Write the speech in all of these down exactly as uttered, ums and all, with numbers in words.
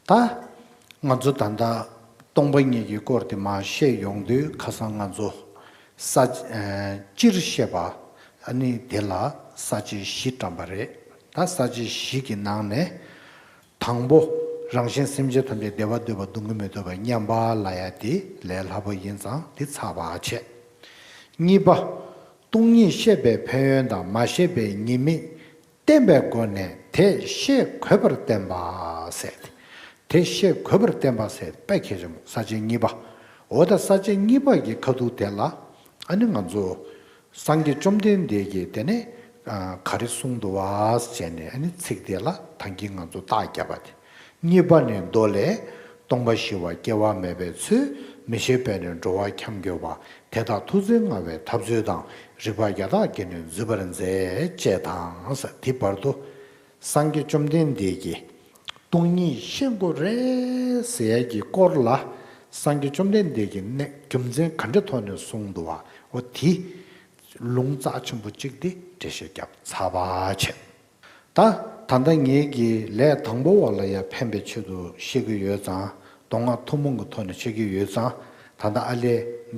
ད་ང་ཚོ་ད་ལྟ་སྟོང་པ་ཉིད་ཀྱི་སྐོར་དེ་མར་བཤད་ཡོང་དུས། ཁ་སང་ང་ཚོ་ས་ཨ་སྤྱིར་བཤད་པ་ཨ་ནི་དེ་ལ་ས་བཅད་བཞི་བགྲངས་པ་རེད། ད་ས་བཅད་བཞི་གི་ནང་ནས། དང་པོ། རང་གཞན་སེམས་ཅན་ཐམས་ཅད་བདེ་བ་འདོད་པ་སྡུག་བསྔལ་མི་འདོད་པ་མཉམ་པ་ལབ་ཡ་དེ་ལས་སླ་པོ་ཡིན་ཙང་དེ་ཚར་བ་བྱས། གཉིས་པ། སྟོང་ཉིད་ཤེས་པའི་ཕན་ཡོན་དང་མ་ཤེས་པའི་ཉེས་དམིགས་བསྟན་པའི་སྒོ་ནས་དེ་ཤེས་དགོས་པར་བསྟན་པ་ཟེར། དེ་ཤེས་དགོས་པར་བསྟན་པ་ཟེར་དཔེ་གལ་ཆེན་པོ། ས་བཅད་གཉིས་པ། འོ་ད་ས་བཅད་གཉིས་པ་གི་ཁ་ཐུག་དེ་ལ་ཨ་ནི་ང་ཚོ། སངས་རྒྱས་བཅོམ་ལྡན་འདས་ཀྱིས་དེ་ནས་ཨ་ག་རེ་གསུངས་འདུག་བ་བྱས་ནས། ཨ་ནི་ཚིག་དེ་ལ་ད་གིན་ང་ཚོ་རྟགས་བརྒྱབ་པ་དེ། གཉིས་པ་ནི་མདོ་ལས། སྟོང་པ་ཞི་བ་སྐྱེ་བ་མེད་པའི་ཚུལ། མི་ཤེས་པས་ནི་འགྲོ་བ་འཁྱམས་འགྱུར་བ། དེ་དག་ཐུགས་བརྩེ་མངའ་བའི་ཐབས་ཚུལ་དང་། རིགས་པ་བརྒྱ་དག་གིས་ནི་འཛུད་པར་མཛད། ཅེས་དང་། དེ་བར་དུ་སངས་རྒྱས་བཅོམ་ལྡན་འདས་ཀྱིས། སྟོང་ཉིད་ཤེས་དགོས་རེད་ཟེར་ཡས་ཀྱི་སྐོར་ལ། སངས་རྒྱས་བཅོམ་ལྡན་འདས་ཀྱིས་ནི་རྒྱུ་མཚན་ག་འདྲ་ཐོག་ནས་གསུངས་འདུག་བ། འོ་དེ་ལུང་རྩ་ཆེན་པོ་གཅིག་དེ་འགྲེལ་བཤད་བརྒྱབ་ཚར་བ་བྱས། ད་ད་ལྟ་ངེད་ཀྱི་ལས་དང་པོ་བ་ལ་ཡང་ཕན་པའི་ཆེད་དུ་བཤད་ཀྱི་ཡོད་ཙང་། མདོ་སྔགས་ཐུན་མོང་གི་ཐོག་ནས་བཤད་ཀྱི་ཡོད་ཙང་། ད་ལྟ་ཨ་ལས་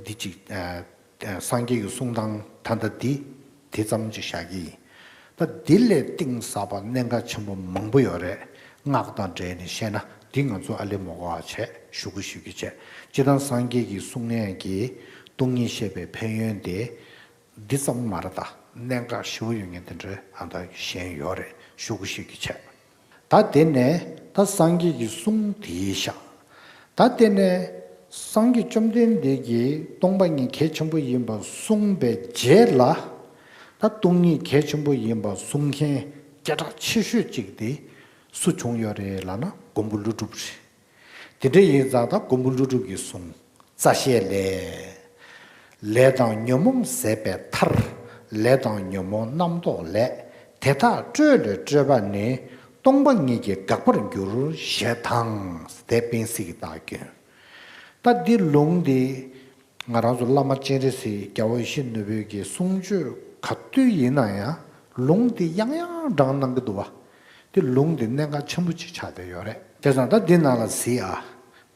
འདི་གཅིག་ཨ། སངས་རྒྱས་ཀྱི་གསུང་སྟངས་ད་ལྟ་འདི་དེ་ཙམ་ཅིག་བཞག་གི་ཡིན། ད་འདི་ལས་གཏིང་ཟབ་པ་གནད་འགག་ཆེན་པོ་མང་པོ་ཡོད་རེད། སྔགས་དང་འབྲེལ་ནས་བཤད་ན་འདི་ང་ཚོ་ཨ་ལས་མ་གོ་བ་བྱས་ཞུ་གི་ཞུ་གི་བྱས། སྤྱིར་བཏང་སངས་རྒྱས་ཀྱིས་གསུང་མཁན་གྱི་སྟོང་ཉིད་ཤེས་པའི་ཕན་ཡོན་དེ་འདི་ཙམ་མ་རེད། ད་གནད་འགག་ཞེ་པོ་ཡོད་མཁན་དེ་འདྲ་ཨ་ད་གཞན་ཡོད་རེད། ཞུ་གི་ཞུ་གི་བྱས། ད་དེ་ནས་ད་སངས་རྒྱས་ཀྱི་གསུང་དེའི་ཤག་ད་དེ་ནས་སངས་རྒྱས་བཅོམ་ལྡན་འདས་ཀྱིས་སྟོང་པ་ཉིད་གལ་ཆེན་པོ་ཡིན་པ་གསུངས་པའི་རྗེས་ལ། ད་སྟོང་ཉིད་གལ་ཆེན་པོ་ཡིན་པ་གསུང་མཁན་སྐད་གྲགས་ཆེ་ཤོས་གཅིག་དེ་སུ་བྱུང་ཡོད་རེད་ལབ་ན། མགོན་པོ་ཀླུ་སྒྲུབ་རེད། དེ་འདྲ་ཡིན་ཙང་ད་མགོན་པོ་ཀླུ་སྒྲུབ་ཀྱི་གསུང་རྩ་ཤེ་ལས། ལས་དང་ཉོན་མོངས་ཟད་པའི་མཐར། ལས་དང་ཉོན་མོངས་རྣམ་རྟོག་ལས། དེ་དག་སྤྲོས་ལས་སྤྲོས་པ་ནི། སྟོང་པ་ཉིད་ཀྱིས་འགག་པར་འགྱུར། ཞེས་དང་། དེ་སྤེན་སྲིད་ཀྱི་རྟགས་ཀྱི། ད་འདི་ལུང་འདི་ང་རང་ཚོ་བླ་མ་སྤྱན་རས་གཟིགས་རྒྱལ་བ་ཡིད་བཞིན་ནོར་བུའི་གི་གསུང་ཆོས་ག་དུས་ཡིན་ན་ཡང་ལུང་འདི་ཡང་ཡང་བགྲང་གནང་གི་འདུག་བ། དེ་ལུང་འདི་གནད་འགག་ཆེན་པོ་ཅིག་ཆགས་བསྡད་ཡོད་རེད། བྱས་ཙང་ད་འདི་ནང་ལ་གཟིགས་ཨ།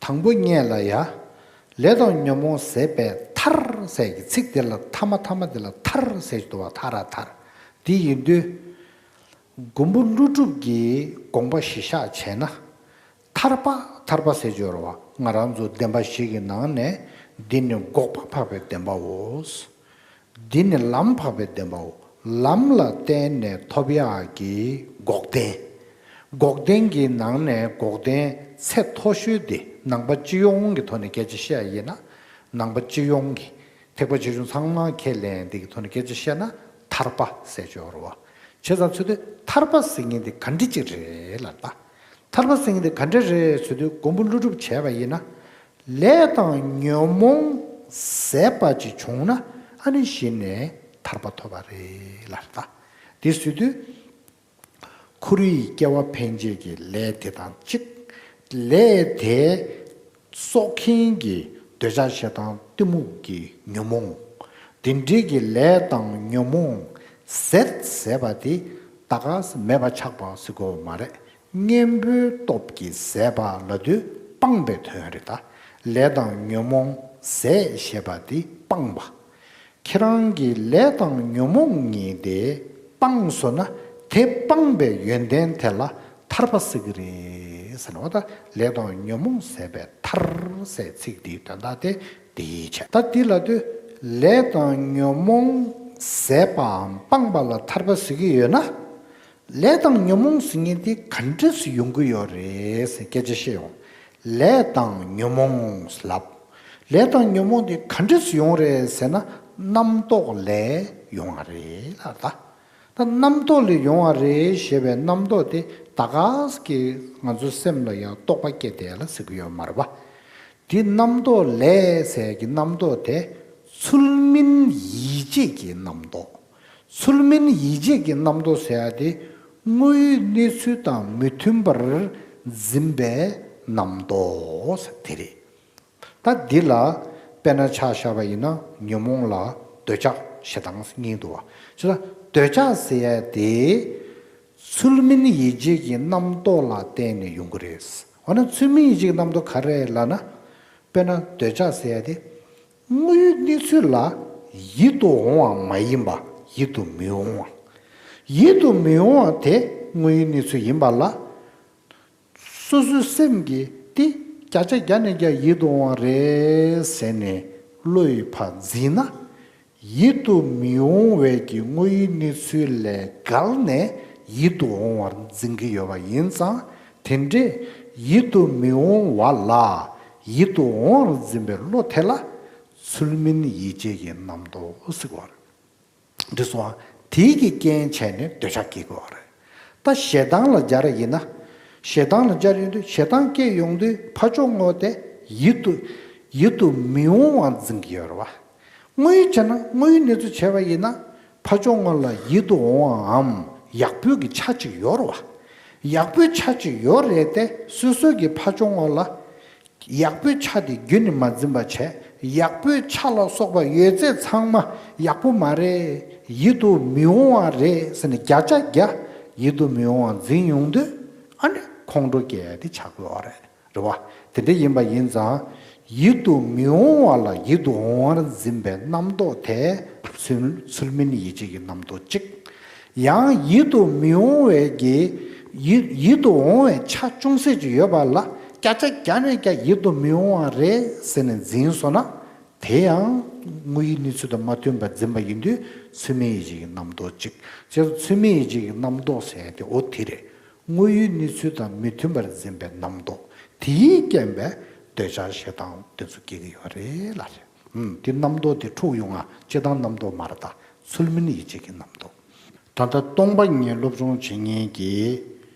དང་པོ་ཉིད་ལ་ཡ། ལས་དང་ཉོན་མོངས་ཟད་པའི་མཐར་ཟེར་གྱི་ཚིག་དེ་ལ་མཐའ་མ་མཐའ་མ་དེ་ལ་མཐར་ཟེར་གྱི་འདུག་བ། མཐར་ར་མཐར། དེ་ཡིན་དུས། མགོན་པོ་ཀླུ་སྒྲུབ་ཀྱི་དགོངས་པ་གཞི་བཞག་བྱས་ན། ཐར་པ་ཐར་པ་ཟེར་གྱི་ཡོད་རེད་བ། ང་རང་ཚོ་བདེན་པ་བཞི་གི་ནང་ནས་འདི་ནི་འགོག་པ་འཕགས་པའི་བདེན་པའོ། འདི་ནི་ལམ་འཕགས་པའི་བདེན་པའོ། ལམ་ལ་བརྟེན་ནས་ཐོབ་ཡག་གི་འགོག་བདེན། འགོག་བདེན་གྱི་ནང་ནས་འགོག་བདེན་ཚད་མཐོ་ཤོས་དེ་ནང་པ་སྤྱི་ཡོངས་ཀྱི་ཐོག་ནས་སྐད་ཆ་བཤད་ཡ་ཡིན་ན། ནང་པ་སྤྱི་ཡོངས་ཀྱི་ཐེག་པ་ཆེ་ཆུང་ཚང་མ་ཁས་ལེན་འདི་གི་ཐོག་ནས་སྐད་ཆ་བཤད་ན་ཐར་པ་ཟེར་གྱི་ཡོད་རེད་བ། བྱས་ཙང་ཚུལ་དེ་ཐར་པ་ཟེར་མཁན་དེ་ག་འདྲ་ཅིག་རེད་ལབ་ད། ཐར་པ་ཟེར་མཁན་དེ་ག་འདྲ་རེད་ཟེར་དུས། མགོན་པོ་ཀླུ་སྒྲུབ་བྱས་པ་ཡིན་ན། ལས་དང་ཉོན་མོངས་ཟད་པ་ཅིག་བྱུང་ན་ཨ་ནི་གཞི་ནས་ཐར་པ་ཐོབ་པ་རེད་ལབ་ད། དེ་ཟེར་དུས། ཁོ་རའི་སྐྱེ་བ་ཕན་ཆད་ཀྱི་ལས་དེ་དང་གཅིག་ལས་དེ་གསོག་མཁན་གྱི་འདོད་ཆགས་ཞེ་སྡང་གཏི་མུག་གི་ཉོན་མོངས། དེ་འདྲའི་གི་ལས་དང་ཉོན་མོངས་ཟད་ཟད་པ་དེ་ད་ག་སེ་མེད་པ་ཆགས་པ་ཟེར་དགོས་པ་མ་རེད། གཉེན་པོའི་སྟོབས་ཀྱིས་ཟད་པ་ལབ་དུས་སྤངས་པའི་དོན་རེད་ད། ལས་དང་ཉོན་མོངས་ཟད་ཞེས་པ་དེ་སྤངས་པ། ཁྱེད་རང་གིས་ལས་དང་ཉོན་མོངས་གཉིས་དེ་སྤངས་སོང་ན། དེ་སྤངས་པའི་ཡོན་ཏན་དེ་ལ་ཐར་པ་ཟེར་གྱི་རེད་ཟེར་ན། འོ་ད་ལས་དང་ཉོན་མོངས་ཟད་པའི་མཐར་ཟེར་ཚིག་འདིའི་དོན་དག་དེ་འདི་ཡིན་བྱས། ད་འདི་ལ་དུས་ལས་དང་ཉོན་མོངས་ཟད་པའམ་སྤངས་པ་ལ་ཐར་པ་ཟེར་གྱི་ཡོད་ན། ལས་དང་ཉོན་མོངས་ཟེར་མཁན་དེ་ག་འདྲས་སུ་ཡོང་གི་ཡོད་རེད་ཟེར་སྐད་ཆ་བཤད་ཡོང་། ལས་དང་ཉོན་མོངས་ལབ། ལས་དང་ཉོན་མོངས་དེ་ག་འདྲས་སུ་ཡོང་རེད་ཟེར་ན། རྣམ་རྟོག་ལས་ཡོང་བ་རེད་ལབ་ད། ད་རྣམ་རྟོག་ལས་ཡོང་བ་རེད་ཞེས་པའི་རྣམ་རྟོག་དེ་ད་ག་ཟེ་གི་ང་ཚོའི་སེམས་ལ་ཡང་རྟོག་པ་སྐྱེ་དེ་ལ་ཟེར་གྱི་ཡོད་མ་རེད་པ། དེ་རྣམ་རྟོག་ལས་ཟེར་གྱི་རྣམ་རྟོག་དེ་ཚུལ་མིན་ཡིད་བྱེད་ཀྱི་རྣམ་རྟོག་ཚུལ་མིན་ཡིད་བྱེད་ཀྱི་རྣམ་རྟོག་ཟེར་ཡ་དེ་དངོས་ཡོད་གནས་ཚུལ་དང་མི་མཐུན་པར་འཛིན་པའི་རྣམ་རྟོག་དེ་རེད། ད་འདི་ལ་དཔེར་ན་ཆ་བཞག་པ་ཡིན་ན། ཉོན་མོངས་ལ་འདོད་ཆགས་ཞེ་སྡང་གཉིས་འདུག་བ། བྱས་ཙང་འདོད་ཆགས་ཟེར་ཡ་དེ་ཚུལ་མིན་ཡིད་བྱེད་ཀྱི་རྣམ་རྟོག་ལ་བརྟེན་ནས་ཡོང་གི་རེད། འོ་ན་ཚུལ་མིན་ཡིད་བྱེད་ཀྱི་རྣམ་རྟོག་ག་རེ་ལབ་ན། དཔེར་ན་འདོད་ཆགས་ཟེར་ཡ་དེ། དངོས་ཡོད་གནས་ཚུལ་ལ་ཡིད་དུ་འོང་བ་མ་ཡིན་པ། ཡིད་དུ་མི་འོང་བ། ཡིད་དུ་མི་འོང་བ་དེ་དངོས་ཡོད་གནས་ཚུལ་ཡིན་པ་ལ། སོ་སོའི་སེམས་ཀྱིས་དེ་བརྒྱ་ཆ་བརྒྱ་ནས་བརྒྱ་ཡིད་དུ་འོང་བ་རེད་ཟེར་ནས་བློ་ཡིས་ཕར་འཛིན་ན། ཡིད་དུ་མི་འོང་བའི་གི་དངོས་ཡོད་གནས་ཚུལ་ལས་བརྒལ་ནས་ཡིད་དུ་འོང་བར་འཛིན་གྱི་ཡོད་པ་ཡིན་ཙང་། དེ་འདྲས་ཡིད་དུ་མི་འོང་བ་ལ་ཡིད་དུ་འོང་བར་འཛིན་པའི་བློ་དེ་ལ་ཚུལ་མིན་ཡིད་བྱེད་ཀྱི་རྣམ་རྟོག་ཟེར་བ་རེད། འགྲིག་སོང་ཨ། དེའི་གི་རྐྱེན་བྱས་ནས་འདོད་ཆགས་སྐྱེ་དགོས་པ་རེད། ད་ཞེ་སྡང་ལ་སྦྱར་ཡིན་ན། ཞེ་སྡང་ལ་སྦྱར་ཡོང་དུས་ཞེ་སྡང་སྐྱེ་ཡོང་དུས་ཕར་ཕྱོགས་ངོས་དེ་ཡིད་དུ་ཡིད་དུ་མི་འོང་བ་འཛིན་གྱི་ཡོད་རེད་བ། དངོས་ཡོད་བྱས་ན་དངོས་ཡོད་གནས་ཚུལ་བྱས་པ་ཡིན་ན་ཕར་ཕྱོགས་ངོས་ལ་ཡིད་དུ་འོང་བའམ་ཡག་པོའི་གི་ཆ་གཅིག་ཡོད་རེད་བ། ཡག་པོའི་ཆ་གཅིག་ཡོད་རེད་དེ་སོ་སོའི་གི་ཕར་ཕྱོགས་ངོས་ལ། ཡག་པོའི་ཆ་དེ་རྒྱུན་ནས་མ་འཛིན་པ་བྱས། ཡག་པོའི་ཆ་ལ་སོགས་པ་ཡོད་ཚད་ཚང་མ་ཡག་པོ་མ་རེད། ཡིད་དུ་མི་འོང་བ་རེད་ཟེར་ནས་བརྒྱ་ཆ་བརྒྱ་ཡིད་དུ་མི་འོང་བ་འཛིན་ཡོང་དུས། ཨ་ནི་ཁོང་ཁྲོ་སྐྱེ་ཡ་དེ་ཆགས་དགོས་པ་རེད། རེད་བ། དེ་འདྲ་ཡིན་པ་ཡིན་ཙང་། ཡིད་དུ་མི་འོང་བ་ལ་ཡིད་དུ་འོང་བར་འཛིན་པའི་རྣམ་རྟོག་དེ་ཚུལ་ཚུལ་མིན་ཡིད་བྱེད་ཀྱི་རྣམ་རྟོག་གཅིག། ཡང་ཡིད་དུ་མི་འོང་བའི་གི་ཡིད་ཡིད་དུ་འོང་བའི་ཆ་ཅུང་ཟད་ཅིག་ཡོད་པ་ལ་བརྒྱ་ཆ་བརྒྱ་ནས་བརྒྱ་ཡིད་དུ་མི་འོང་བ་རེད་ཟེར་ནས་འཛིན་སོང་ན། དེ་ཡང་དངོས་ཡོད་གནས་ཚུལ་དང་མ་མཐུན་པར་འཛིན་པ་ཡིན་དུས་ཚུལ་མིན་ཡིད་བྱེད་ཀྱི་རྣམ་རྟོག་གཅིག། བྱས་ཙང་ཚུལ་མིན་ཡིད་བྱེད་ཀྱི་རྣམ་རྟོག་ཟེར་ཡ་དེ་འོ་དེ་རེད། དངོས་ཡོད་གནས་ཚུལ་དང་མི་མཐུན་པར་འཛིན་པའི་རྣམ་རྟོག་དེའི་རྐྱེན་པས་འདོད་ཆགས་ཞེ་སྡང་དེ་ཚོ་སྐྱེ་གི་ཡོད་རེད་ལ་རེད། ཨུམ། དེ་རྣམ་རྟོག་དེ་འཁྲུག་ཡོང་ང་སྤྱིར་བཏང་རྣམ་རྟོག་མ་རེད་ད། ཚུལ་མིན་ཡིད་བྱེད་ཀྱི་རྣམ་རྟོག། ད་ལྟ་སྟོང་པ་ཉིད་སློབ་སྦྱོང་བྱེད་མཁན་གྱི་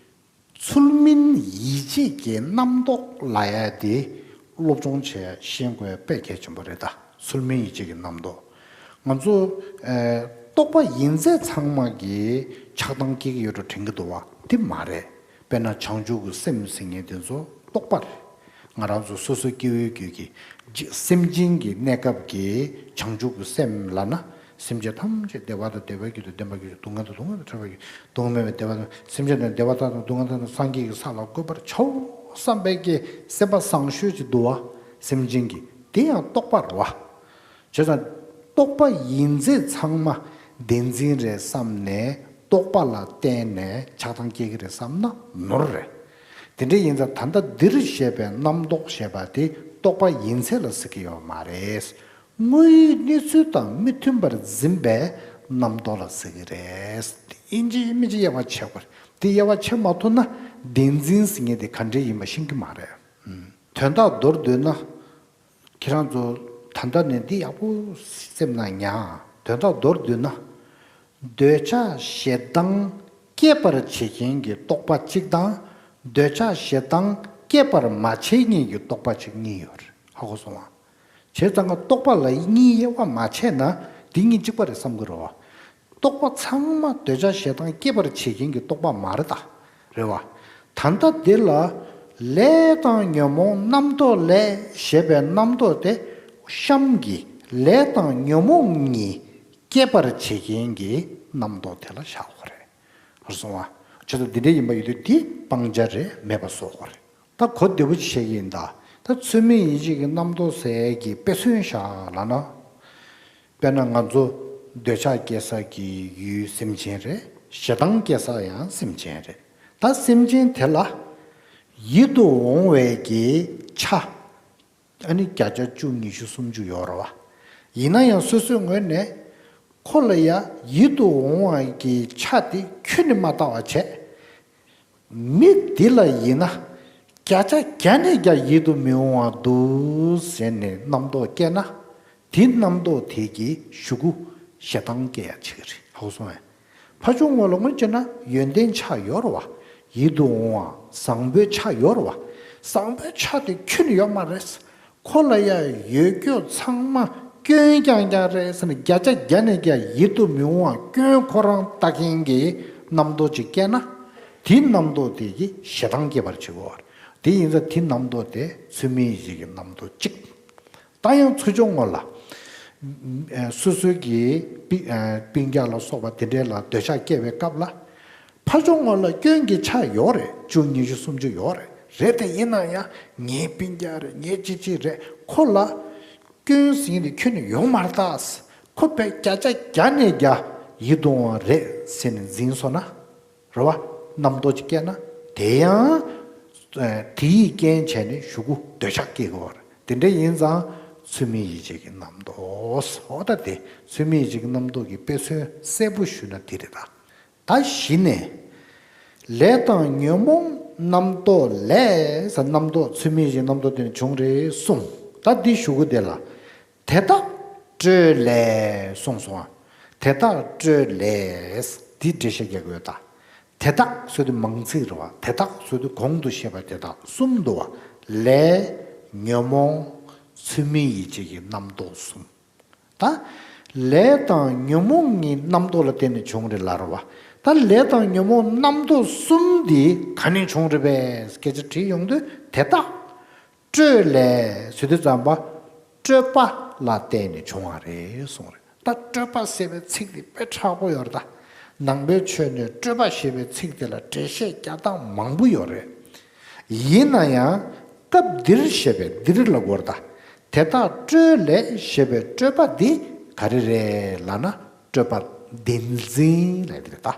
ཚུལ་མིན་ཡིད་བྱེད་ཀྱི་རྣམ་རྟོག་ལབ་ཡ་དེ་སློབ་སྦྱོང་བྱས་ཤེས་དགོས་དཔེ་གལ་ཆེན་པོ་རེད་ད། ཚུལ་མིན་ཡིད་བྱེད་ཀྱི་རྣམ་རྟོག། ང་ཚོ་ཨེ། རྟོག་པ་ཡིན་ཚད་ཚང་མ་གི་ཆགས་སྡང་སྐྱེ་གི་ཡོད་འགྲོ་དྲན་གི་འདུག་བ། དེ་མ་རེད། དཔེར་ན་བྱང་ཆུབ་ཀྱི་སེམས་ཟེར་མཁན་དེ་ཚོ་རྟོག་པ་རེད། ང་རང་ཚོ་སོ་སོའི་སྐྱེ་བོའི་རྒྱུད་ཀྱི་སེམས་ཅན་གྱི་གནས་སྐབས་ཀྱི་བྱང་ཆུབ་ཀྱི་སེམས་ལབ་ན། སེམས་ཅན་ཐམས་ཅད་བདེ་བ་དང་བདེ་བའི་རྒྱུ་དང་བདེན་པར་གྱུར་ཅིང་། སྡུག་བསྔལ་དང་སྡུག་བསྔལ་དང་བྲལ་བའི་རྒྱུ། སྡུག་བསྔལ་མེད་པའི་བདེ་བ་དང་། སེམས་ཅན་རྣམས་བདེ་བ་དང་སྡུག་བསྔལ་དང་སངས་རྒྱས་ཀྱི་ས་ལ་འགོད་པར་བྱའོ་བསམ་པའི་གི་སེམས་པ་བཟང་ཤོས་ཅིག་འདུག་བ། སེམས་ཅན་གྱི་དེ་ཡང་རྟོག་པ་རེད་བ། བྱས་ཙང་རྟོག་པ་ཡིན་ཚད་ཚང་མ་བདེན་འཛིན་རེད་བསམ་ནས་རྟོག་པ་ལ་བརྟེན་ནས་ཆགས་སྡང་སྐྱེ་གི་རེད་བསམ་ན་ནོར་རེད། དེ་འདྲ་ཡིན་ཙང་ད་ལྟ་འདིར་བཤད་པའི་རྣམ་རྟོག་ཞེས་པ་དེ་རྟོག་པ་ཡིན་ཚད་ལ་ཟེར་གི་ཡོད་མ་རེད། དངོས་ཡོད་གནས་ཚུལ་དང་མི་མཐུན་པར་འཛིན་པའི་རྣམ་རྟོག་ལ་ཟེར་གི་རེད། དེ་ཨིན་ཇི་ཡིན་མིན་ཅི་དབྱེ་བ་ཕྱེ་དགོས་རེད། དེ་དབྱེ་བ་ཕྱེ་མ་ཐུབ་ན་བདེན་འཛིན་ཟེར་མཁན་དེ་ག་འདྲས་ཡིན་པ་ཤེས་ཀྱི་མ་རེད། དོན་དག་མདོར་བསྡུས་ན། ཁྱེད་རང་ཚོ་ད་ལྟ་ནས་འདི་ཡག་པོ་སེམས་ནང་ཉར། དོན་དག་མདོར་བསྡུས་ན། འདོད་ཆགས་ཞེ་སྡང་སྐྱེད་པར་བྱེད་མཁན་གྱི་རྟོག་པ་གཅིག་དང་། འདོད་ཆགས་ཞེ་སྡང་སྐྱེད་པར་མ་བྱེད་མཁན་གྱི་རྟོག་པ་གཅིག་གཉིས་ཡོད་རེད། ཧ་གོ་སོང་ང་། བྱས་ཙང་ཀ་རྟོག་པ་ལ་གཉིས་དབྱེ་བ་མ་ཕྱེ་ན་འདི་གཉིས་གཅིག་པ་རེད་བསམ་གི་རེད་བ། རྟོག་པ་ཚང་མ་འདོད་ཆགས་ཞེ་སྡང་སྐྱེད་པར་བྱེད་མཁན་གྱི་རྟོག་པ་མ་རེད་ད། རེད་བ། ད་ལྟ་འདི་ལ་ལས་དང་ཉོན་མོངས་རྣམ་རྟོག་ལས་ཞེས་པའི་རྣམ་རྟོག་དེ་གཤམ་གྱི་ལས་དང་ཉོན་མོངས་གཉིས་སྐྱེད་པར་བྱེད་མཁན་གྱི་རྣམ་རྟོག་དེ་ལ་བཞག་དགོས་རེད། ཧར་སོང་བ། བྱས་ཙང་འདི་འདྲ་ཡིན་པ་ཡོད་དུས་འདི་སྤང་བྱ་རེད། མེད་པ་བཟོ་དགོས་རེད། ད་གོ་བདེ་པོ་ཅིག་བཤད་ཀྱི་ཡིན་ད། ད་ཚུལ་མིན་ཡིད་བྱེད་ཀྱི་རྣམ་རྟོག་ཟེར་གྱི་དཔེ་མཚོན་བཞག་ལབ་ན། དཔེར་ན་ང་ཚོ་འདོད་ཆགས་སྐྱེ་ས་ཀྱི་ཡུལ་སེམས་ཅན་རེད། ཞེ་སྡང་སྐྱེ་ས་ཡང་སེམས་ཅན་རེད། ད་སེམས་ཅན་དེ་ལ་ཡིད་དུ་འོང་བའི་གི་ཆ། ཨ་ནི་བརྒྱ་ཆ་བཅུ་ཉི་ཤུ་སུམ་ཅུ་ཡོད་རེད་བ། ཡིན་ན་ཡང་སོ་སོའི་ངོས་ནས་ཁོ་ལ་ཡ་ཡིད་དུ་འོང་བ་གི་ཆ་དེ་ཁྱོན་ནས་མ་ལྟ་བ་བྱས། མི་འདི་ལ་ཡིན་ན་བརྒྱ་ཆ་བརྒྱ་ནས་བརྒྱ་ཡིད་དུ་མི་འོང་བ་འདུག་ཟེར་ནས་རྣམ་རྟོག་སྐྱེས་ན། དེ་རྣམ་རྟོག་དེ་གི་གཞུག་གུ་ཞེ་སྡང་སྐྱེ་ཡ་ཆེ་གི་རེད། ཧ་གོ་སོང་ངས། ཕར་ཕྱོགས་ངོས་ལ་ངོས་བྱས་ན་ཡོན་ཏན་ཆ་ཡོད་རེད་བ། ཡིད་དུ་འོང་བ་བཟང་པོའི་ཆ་ཡོད་རེད་བ། བཟང་པོའི་ཆ་དེ་ཁྱོན་ནས་ཡོད་མ་རེད། ཁོ་ལ་ཡ་ཡོད་རྒྱུ་ཚང་མ་སྐྱོན་རྐྱང་རྐྱང་རེད་ཟེར་ནས་བརྒྱ་ཆ་བརྒྱ་ནས་བརྒྱ་ཡིད་དུ་མི་འོང་བ་སྐྱོན་ཁོ་རང་ལྟ་མཁན་གྱི་རྣམ་རྟོག་ཅིག་སྐྱེས་ན། དེའི་རྣམ་རྟོག་དེ་གིས་ཞེ་སྡང་སྐྱེད་པར་བྱེད་ཀྱི་ཡོད་རེད། དེ་ཡིན་ཙང་དེའི་རྣམ་རྟོག་དེ་ཚུལ་མིན་ཡིད་བྱེད་ཀྱི་རྣམ་རྟོག་གཅིག། ད་ཡང་ཚུར་ཕྱོགས་ངོས་ལ། ཨ། སོ་སོའི་གི་པི་ཨ། སྤུན་ཀྱག་ལ་སོགས་པ་དེ་འདྲའི་ལ་འདོད་ཆགས་སྐྱེ་བའི་སྐབས་ལ། ཕར་ཕྱོགས་ངོས་ལ་སྐྱོན་གྱི་ཆ་ཡོད་རེད། བཅུ་ཉི་ཤུ་སུམ་ཅུ་ཡོད་རེད། རེད་དེ། ཡིན་ན་ཡང་ངའི་སྤུན་ཀྱག་རེད། ངའི་ཅི་ཅི་རེད། ཁོ་ལ་སྐྱོན་ཟིན་དེ་ཁྱོན་ནས་ཡོང་མ་རེད་ད། ཁོ་དཔེ་བརྒྱ་ཆ་བརྒྱ་ནས་བརྒྱ་ཡིད་དུ་འོང་བ་རེད་ཟེར་ནས་འཛིན་སོང་ན། རེད་བ། རྣམ་རྟོག་ཅིག་སྐྱེས་ན། དེ་ཡང་དེ་ཡི་རྐྱེན་བྱས་ནས་གཞུག་གུ་འདོད་ཆགས་སྐྱེ་དགོས་པ་རེད། དེ་འདྲ་ཡིན་ཙང་ཚུལ་མིན་ཡིད་བྱེད་ཀྱི་རྣམ་རྟོག་སོགས། ད་དེ་ཚུལ་མིན་ཡིད་བྱེད་ཀྱི་རྣམ་རྟོག་གི་དཔེ་མཚོན་གསལ་པོ་ཞུས་ན་དེ་རེད་ད། ད་གཞི་ནས། ལས་དང་ཉོན་མོངས་རྣམ་རྟོག་ལས། རྣམ་རྟོག་ཚུལ་མིན་ཡིད་བྱེད་རྣམ་རྟོག་དེ་ནས་བྱུང་རེད་གསུངས། ད་འདི་གཞུག་གུ་དེ་ལ། དེ་དག་སྤྲོས་ལས་གསུངས་སོང་ང་། དེ་དག་སྤྲོས་ལས། འདི་འགྲེལ་བཤད་རྒྱག་གི་ཡོད་ད། དེ་དག་ཟེར་དུས་མང་ཚིག་རེད་བ། དེ་དག་ཟེར་དུས་གོང་དུ་བཤད་པ་དེ་དག་གསུམ་འདུག་བ། ལས། ཉོན་མོངས། ཚུལ་མིན་ཡིད་བྱེད་ཀྱི་རྣམ་རྟོག་གསུམ། ད་ལས་དང་ཉོན་མོངས་གཉིས་རྣམ་རྟོག་ལ་བརྟེན་ནས་བྱུང་རེད་ལབ་རེད་བ། ད་ལས་དང་ཉོན་མོངས་རྣམ་རྟོག་གསུམ་འདི་ག་ནས་བྱུང་རེད་པས་སྐད་ཆ་དྲིས་ཡོང་དུས། དེ་དག་སྤྲོས་ལས་ཟེར་དུས་ཙམ་པ། སྤྲོས་པ་ལ་བརྟེན་ནས་བྱུང་བ་རེད་གསུངས་རེད། ད་སྤྲོས་པ་ཟེར་བའི་ཚིག་འདི་དཔེ་མཁྲེགས་པོ་ཡོད་རེད་ད། ནང་པའི་ཆོས་ནས་སྤྲོས་པ་ཞེས་པའི་ཚིག་དེ་ལ་འགྲེལ་བཤད་རྒྱག་སྟངས་མང་པོ་ཡོད་རེད། ཡིན་ན་ཡང་སྐབས་འདིར་བཤད་པའི་འདིར་ལ་གོ་རེད་ད། དེ་དག་སྤྲོས་ལས་ཞེས་པའི་སྤྲོས་པ་འདི་ག་རེ་རེད་ལབ་ན། སྤྲོས་པ་བདེན་འཛིན་ལབ་དེ་རེད་ད།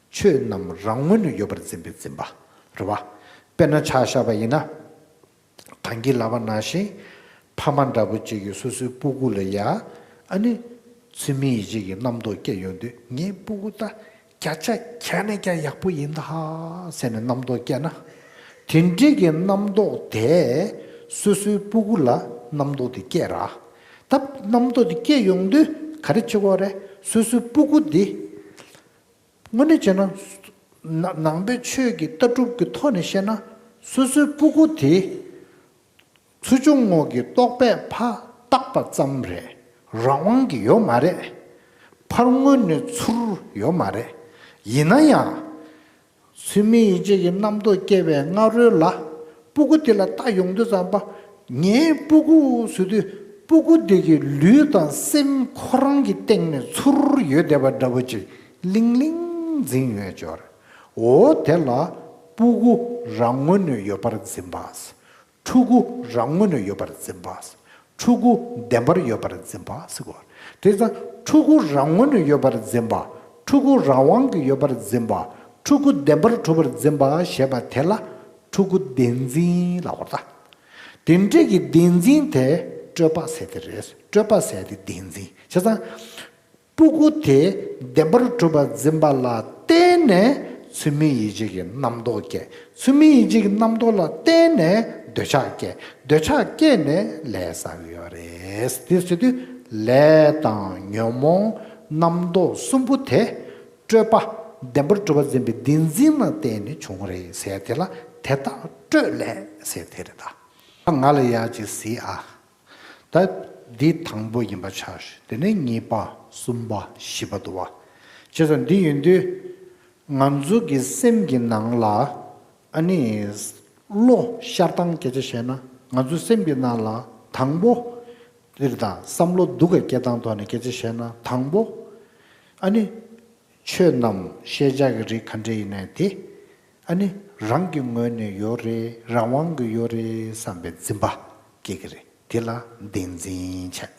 ཆོས་རྣམས་རང་ངོས་ནས་ཡོད་པར་འཛིན་པའི་འཛིན་པ་རེད་བ། དཔེར་ན་ཆ་བཞག་པ་ཡིན་ན། གང་གི་ལབ་པ་ནང་བཞིན། ཕ་མ་འདྲ་པོ་ཅིག་གིས་སོ་སོའི་སྤུ་གུ་ལ་ཡ། ཨ་ནི། ཚུལ་མིན་ཡིད་བྱེད་ཀྱི་རྣམ་རྟོག་སྐྱེ་ཡོང་དུས། ངའི་སྤུ་གུ་ད་བརྒྱ་ཆ་བརྒྱ་ནས་བརྒྱ་ཡག་པོ་ཡིན་ད་ཧ་ཟེར་ནས་རྣམ་རྟོག་སྐྱེས་ན། དེ་འདྲའི་གི་རྣམ་རྟོག་དེ་སོ་སོའི་སྤུ་གུ་ལ་རྣམ་རྟོག་དེ་སྐྱེ་ར། ད་རྣམ་རྟོག་དེ་སྐྱེ་ཡོང་དུས་ག་རེ་བྱེད་དགོས་རེད། སོ་སོའི་སྤུ་གུ་དེ། དངོས་གནས་བྱས་ན། ན་ནང་པའི་ཆོས་ཀྱི་ལྟ་གྲུབ་ཀྱི་ཐོག་ནས་བཤད་ན། སོ་སོའི་སྤུ་གུ་དེ། ཚུལ་བྱུང་ངོ་གི་རྟོག་པས་ཕར་བཏགས་པ་ཙམ་རེད། རང་དབང་གི་ཡོད་མ་རེད། ཕར་ངོས་ནས་ཚུར་ཡོད་མ་རེད། ཡིན་ན་ཡང་། ཚུལ་མིན་ཡིད་བྱེད་ཀྱི་རྣམ་རྟོག་སྐྱེ་བའི་སྔ་རོལ་ལ། སྤུ་གུ་དེ་ལ་ལྟ་ཡོང་དུས་ཙམ་པ། ངའི་སྤུ་གུ་ཟེར་དུས། སྤུ་གུ་དེ་གི་ལུས་དང་སེམས་ཁོ་རང་གི་སྟེང་ནས་ཚུར་ཡོད་བསྡད་པ་འདྲ་པོ་ཅིག་ལིང་ལིང་འཛིན་ཡོད་ཅོག་རེད། འོ་དེ་ལ་སྤུ་གུ་རང་ངོས་ནས་ཡོད་པར་འཛིན་པ། ཕྲུ་གུ་རང་ངོས་ནས་ཡོད་པར་འཛིན་པ། ཕྲུ་གུ་བདེན་པར་ཡོད་པར་འཛིན་པ་ཟེར་གོ། དེ་ཙང་ཕྲུ་གུ་རང་ངོས་ནས་ཡོད་པར་འཛིན་པ། ཕྲུ་གུ་རང་དབང་གིས་ཡོད་པར་འཛིན་པ། ཕྲུ་གུ་བདེན་པར་གྲུབ་པར་འཛིན་པ་ཞེས་པ་དེ་ལ་ཕྲུ་གུ་བདེན་འཛིན་ལབ་པ་རེད་ད། དེ་འདྲའི་གི་བདེན་འཛིན་དེ་སྤྲོས་པ་ཟེར་དེ་རེད། སྤྲོས་པ་ཟེར་དེ་བདེན་འཛིན་བྱས་ཙང་། སྤུ་གུ་དེ་བདེན་པར་གྲུབ་པར་འཛིན་པ་ལ་བརྟེན་ནས་ཚུལ་མིན་ཡིད་བྱེད་ཀྱི་རྣམ་རྟོག་སྐྱེ། ཚུལ་མིན་ཡིད་བྱེད་ཀྱི་རྣམ་རྟོག་ལ་བརྟེན་ནས་འདོད་ཆགས་སྐྱེ། འདོད་ཆགས་སྐྱེས་ནས་ལས་བསགས་ཡོད་རེད། དེ་ཟེར་དུས་ལས་དང་ཉོན་མོངས་རྣམ་རྟོག་གསུམ་པོ་དེ། སྤྲོས་པ། བདེན་པར་གྲུབ་པར་འཛིན་པའི་བདེན་འཛིན་ལ་བརྟེན་ནས་བྱུང་རེད་ཟེར་དེ་ལ་དེ་དག་སྤྲོས་ལས་ཟེར་དེ་རེད་ད། ང་ལ་ཡག་ཅིག་གཟིགས་ཨ། ད་འདི་དང་པོ་ཡིན་པ་ཆགས་ཤིག་དེ་ནས་གཉིས་པ། གསུམ་པ། བཞི་པ་འདུག་བ། བྱས་ཙང་འདི་ཡིན་དུས། ང་ཚོ་གི་སེམས་ཀྱི་ནང་ལ། ཨ་ནི། བློ་ཤར་སྟངས་སྐད་ཆ་བཤད་ན། ང་ཚོའི་སེམས་ཀྱི་ནང་ལ་དང་པོ། འདིར་དང་བསམ་བློ་སྡུག་ག་སྐྱེ་སྟངས་ཐོག་ནས་སྐད་ཆ་བཤད་ན་དང་པོ། ཨ་ནི། ཆོས་རྣམས་ཤེས་བྱ་གི་རིགས་ག་འདྲ་ཡིན་ནའི་དེ། ཨ་ནི། རང་གི་ངོས་ནས་ཡོད་རེད། རང་དབང་གི་ཡོད་རེད་བསམ་པའི་འཛིན་པ་སྐྱེ་གི་རེད། དེ་ལ་བདེན་འཛིན་བྱས།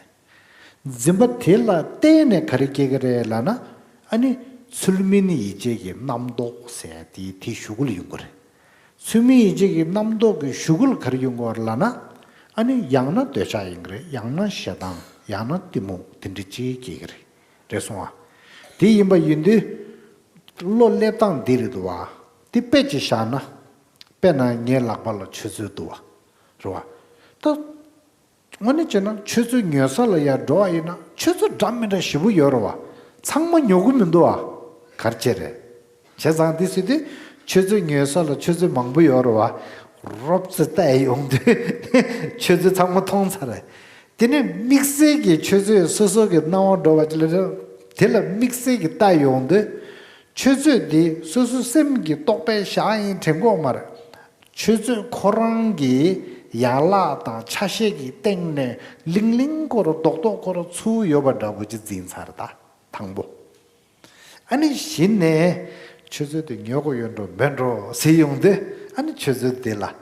འཛིན་པ་དེ་ལ་བརྟེན་ནས་ག་རེ་སྐྱེ་གི་རེད་ལབ་ན། ཨ་ནི། ཚུལ་མིན་ཡིད་བྱེད་ཀྱི་རྣམ་རྟོག་ཟེར་དེ་དེའི་གཞུག་གུ་ལ་ཡོང་གི་རེད། ཚུལ་མིན་ཡིད་བྱེད་ཀྱི་རྣམ་རྟོག་གི་གཞུག་གུ་ལ་ག་རེ་ཡོང་གི་རེད་ལབ་ན། ཨ་ནི། ཡང་ན་འདོད་ཆགས་ཡིན་གི་རེད། ཡང་ན་ཞེ་སྡང་། ཡང་ན་གཏི་མུག་དེ་འདྲ་ཅིག་སྐྱེ་གི་རེད། རེད་སོང་ཨ། དེ་ཡིན་པ་ཡིན་དུས། བློ་སླེབས་སྟངས་འདི་རེད་འདུག་བ། དེ་དཔེ་ཅིག་བཞག་ན། དཔེར་ན་ངའི་ལག་པ་ལ་ཆུ་ཚོད་འདུག་བ། རེད་བ། ད། དངོས་གནས་བྱས་ན་ཆུ་ཚོད་ཉོ་ས་ལ་ཡར་འགྲོ་བ་ཡིན་ན་ཆུ་ཚོད་འདྲ་མི་འདྲ་ཞེ་པོ་ཡོད་རེད་བ། ཚང་མ་ཉོ་གི་མི་འདུག་བ། ག་རེ་བྱས་རེད། བྱས་ཙང་འདི་ཟེར་དུས་ཆུ་ཚོད་ཉོ་ས་ལ་ཆུ་ཚོད་མང་པོ་ཡོད་རེད་བ། རོབ་ཙམ་བལྟས་ཡོང་དུས་ཆུ་ཚོད་ཚང་མ་མཐོང་ཚར་རེད། དེ་ནས་དམིགས་བསལ་གྱི་ཆུ་ཚོད་སོ་སོ་གི་སྣང་བ་འགྲོ་བ་ཅིག་ལ། དེ་ལ་དམིགས་བསལ་གྱི་ལྟ་ཡོང་དུས། ཆུ་ཚོད་འདི་སོ་སོ་སེམས་ཀྱི་རྟོག་པས་བཞག་ཡིན་དྲན་གྱི་ཡོད་མ་རེད། ཆུ་ཚོད་ཁོ་རང་གི་ཡན་ལག་དང་ཆ་ཤས་ཀྱི་སྟེང་ནས་ལིང་ལིང་ཁོ་རང་རྡོག་རྡོག་ཁོ་རང་ཚུར་ཡོད་པ་འདྲ་པོ་ཅིག་འཛིན་ཚར་ད། དང་པོ། ཨ་ནི་གཞི་ནས་ཆུ་ཚོད་དེ་ཉོ་དགོས་ཡོད་འགྲོ་མེད་འགྲོ་ཟེར་ཡོང་དུས། ཨ་ནི་ཆུ་ཚོད་དེ་ལ་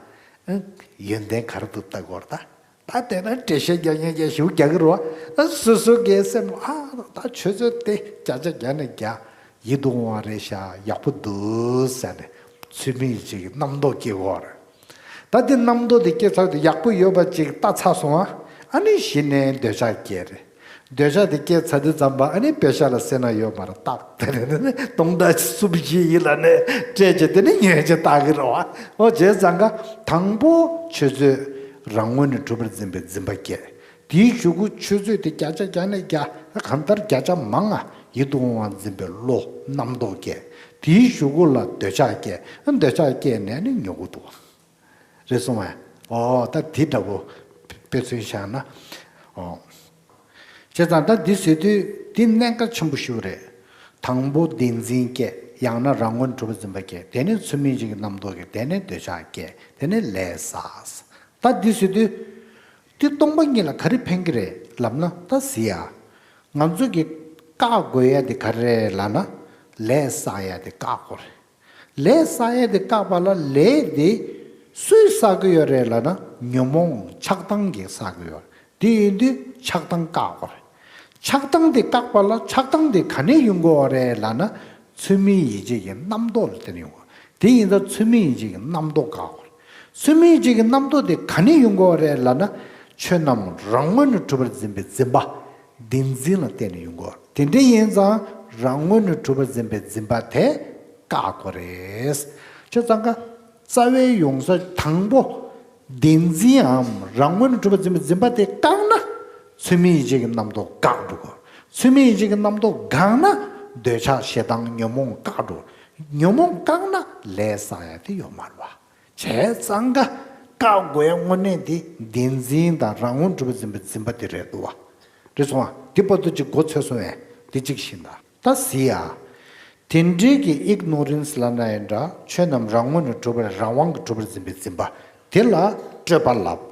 ཡོན་ཏན་ག་རེ་འདུག་ལྟ་དགོས་རེད་ད། ད་དེ་ན་འགྲེལ་བཤད་རྒྱག་མཁན་རྒྱ་ཞིབ་རྒྱག་གི་རེད་བ། ཨ་སོ་སོ་གའི་སེམས་ལ་ཨ་ད་ཆུ་ཚོད་དེ་བརྒྱ་ཆ་བརྒྱ་ནས་བརྒྱ་ཡིད་དུ་འོང་བ་རེད་ཤག་ཡག་པོ་འདུག་ཟེར་ནས་ཚུལ་མིན་ཡིད་བྱེད་ཀྱི་རྣམ་རྟོག་སྐྱེ་གི་ཡོད་རེད། ད་དེ་རྣམ་རྟོག་དེ་སྐྱེ་ཚར་དུས་ཡག་པོ་ཡོད་པ་ཅིག་ལྟ་ཚར་སོང་ཨ། ཨ་ནི་གཞི་ནས་འདོད་ཆགས་སྐྱེ་རེད། འདོད་ཆགས་དེ་སྐྱེ་ཚར་དུས་ཙམ་པ་ཨ་ནི་པེ་ཤ་ལ་སེར་སྣ་ཡོད་མ་རེད་རྟགས་དེ་རེད་ནི་སྟོང་ཕྲག་གསུམ་བཞི་ཡིན་ལ་ནས་སྤྲད་བྱས་དེ་ནི་ཉོས་བྱས་ལྟ་གི་རེད་བ། ཨོ་བྱས་ཙང་ཀ་དང་པོ་ཆུ་ཚོད་རང་ངོས་ནས་གྲུབ་པར་འཛིན་པའི་འཛིན་པ་སྐྱེ། དེའི་གཞུག་གུ་ཆུ་ཚོད་དེ་བརྒྱ་ཆ་བརྒྱ་ནས་བརྒྱ་གང་ལྟར་བརྒྱ་ཆ་མང་ང་ཡིད་དུ་འོང་བ་འཛིན་པའི་བློ་རྣམ་རྟོག་སྐྱེ། དེའི་གཞུག་གུ་ལ་འདོད་ཆགས་སྐྱེ། འདོད་ཆགས་སྐྱེས་ནས་ནི་ཉོ་གི་འདུག་རེད་སོང་བས། ཨོ་ད་དེ་འདྲ་བོ་དཔེ་མཚོན་བཞག་ན། ཨོ། བྱས་ཙང་ད་འདི་ཟེར་དུས་འདི་གནད་འགག་ཆེན་པོ་ཞིག་རེད། དང་པོ་བདེན་འཛིན་སྐྱེ། ཡང་ན་རང་ངོས་གྲུབ་པ་འཛིན་པ་སྐྱེ། དེ་ནས་ཚུལ་མིན་གྱི་རྣམ་རྟོག་སྐྱེ། དེ་ནས་འདོད་ཆགས་སྐྱེ། དེ་ནས་ལས་བསགས། ད་འདི་ཟེར་དུས། འདི་སྟོང་པ་ཉིད་ལ་ག་རེ་ཕན་གྱི་རེད་ལབ་ན་ད་ཟེར་ཡ། ང་ཚོ་གི་བཀག་དགོས་ཡ་འདི་ག་རེ་རེད་ལབ་ན། ལས་བསགས་ཡ་འདི་བཀག་དགོས་རེད། ལས་བསགས་ཡས་དེ་བཀག་པ་ལ་ལས་དེ་སུས་བསགས་ཀྱི་ཡོད་རེད་ལབ་ན་ཉོན་མོངས་ཆགས་སྡང་གིས་བསགས་ཀྱི་ཡོད་རེད། དེ་ཡིན་དུས་ཆགས་སྡང་བཀག་དགོས་རེད། ཆགས་སྡང་དེ་བཀག་པ་ལ་ཆགས་སྡང་དེ་ག་ནས་ཡོང་གི་ཡོད་རེད་ལབ་ན་ཚུལ་མིན་ཡིད་བྱེད་ཀྱི་རྣམ་རྟོག་ལ་བརྟེན་ནས་ཡོང་གི་ཡོད་རེད། དེ་ཡིན་ཙང་ཚུལ་མིན་ཡིད་བྱེད་ཀྱི་རྣམ་རྟོག་བཀག་དགོས་རེད། ཚུལ་མིན་ཡིད་བྱེད་ཀྱི་རྣམ་རྟོག་དེ་ག་ནས་ཡོང་གི་ཡོད་རེད་ལབ་ན་ཆོས་རྣམས་རང་ངོས་ནས་གྲུབ་པར་འཛིན་པའི་འཛིན་པ། བདེན་འཛིན་ལ་བརྟེན་ནས་ཡོང་གི་ཡོད་རེད། དེ་འདྲ་ཡིན་ཙང་རང་ངོས་ནས་གྲུབ་པར་འཛིན་པའི་འཛིན་པ་དེ་བཀག་དགོས་རེད། བྱས་ཙང་ཀ་རྩ་བའི་ཡོང་ས་དང་པོ་བདེན་འཛིན་འམ་རང་ངོས་ནས་གྲུབ་པར་འཛིན་པའི་འཛིན་པ་དེ་བཀག་ན་ཚུལ་མིན་ཡིད་བྱེད་ཀྱི་རྣམ་རྟོག་བཀག་འགྲོ་གི། ཚུལ་མིན་ཡིད་བྱེད་ཀྱི་རྣམ་རྟོག་འགག་ན་འདོད་ཆགས་ཞེ་སྡང་ཉོན་མོངས་བཀག་འགྲོ། ཉོན་མོངས་བཀག་ན་ལས་བསགས་ཡ་དེ་ཡོད་མ་རེད་བ། བྱས་ཙང་ཀ་བཀག་དགོས་ཡ་དངོས་གནས་དེ་བདེན་འཛིན་དང་རང་ངོས་གྲུབ་པར་འཛིན་པའི་འཛིན་པ་དེ་རེད་འདུག་བ། རེད་སོང་ཨ། དེ་བར་དུ་ཅིག་མགོ་ཚོས་སོང་ཨེ། དེ་གཅིག་ཤེས་ད། ད་ཟེར་ཡ། དེ་འདྲའི་གི་ཨིག་ནོ་རན་སི་ལབ་ན་ཡང་འདྲ་ཆོས་རྣམས་རང་ངོས་ནས་གྲུབ་པར་རང་དབང་གིས་གྲུབ་པར་འཛིན་པའི་འཛིན་པ་དེ་ལ་སྤྲོས་པ་ལབ།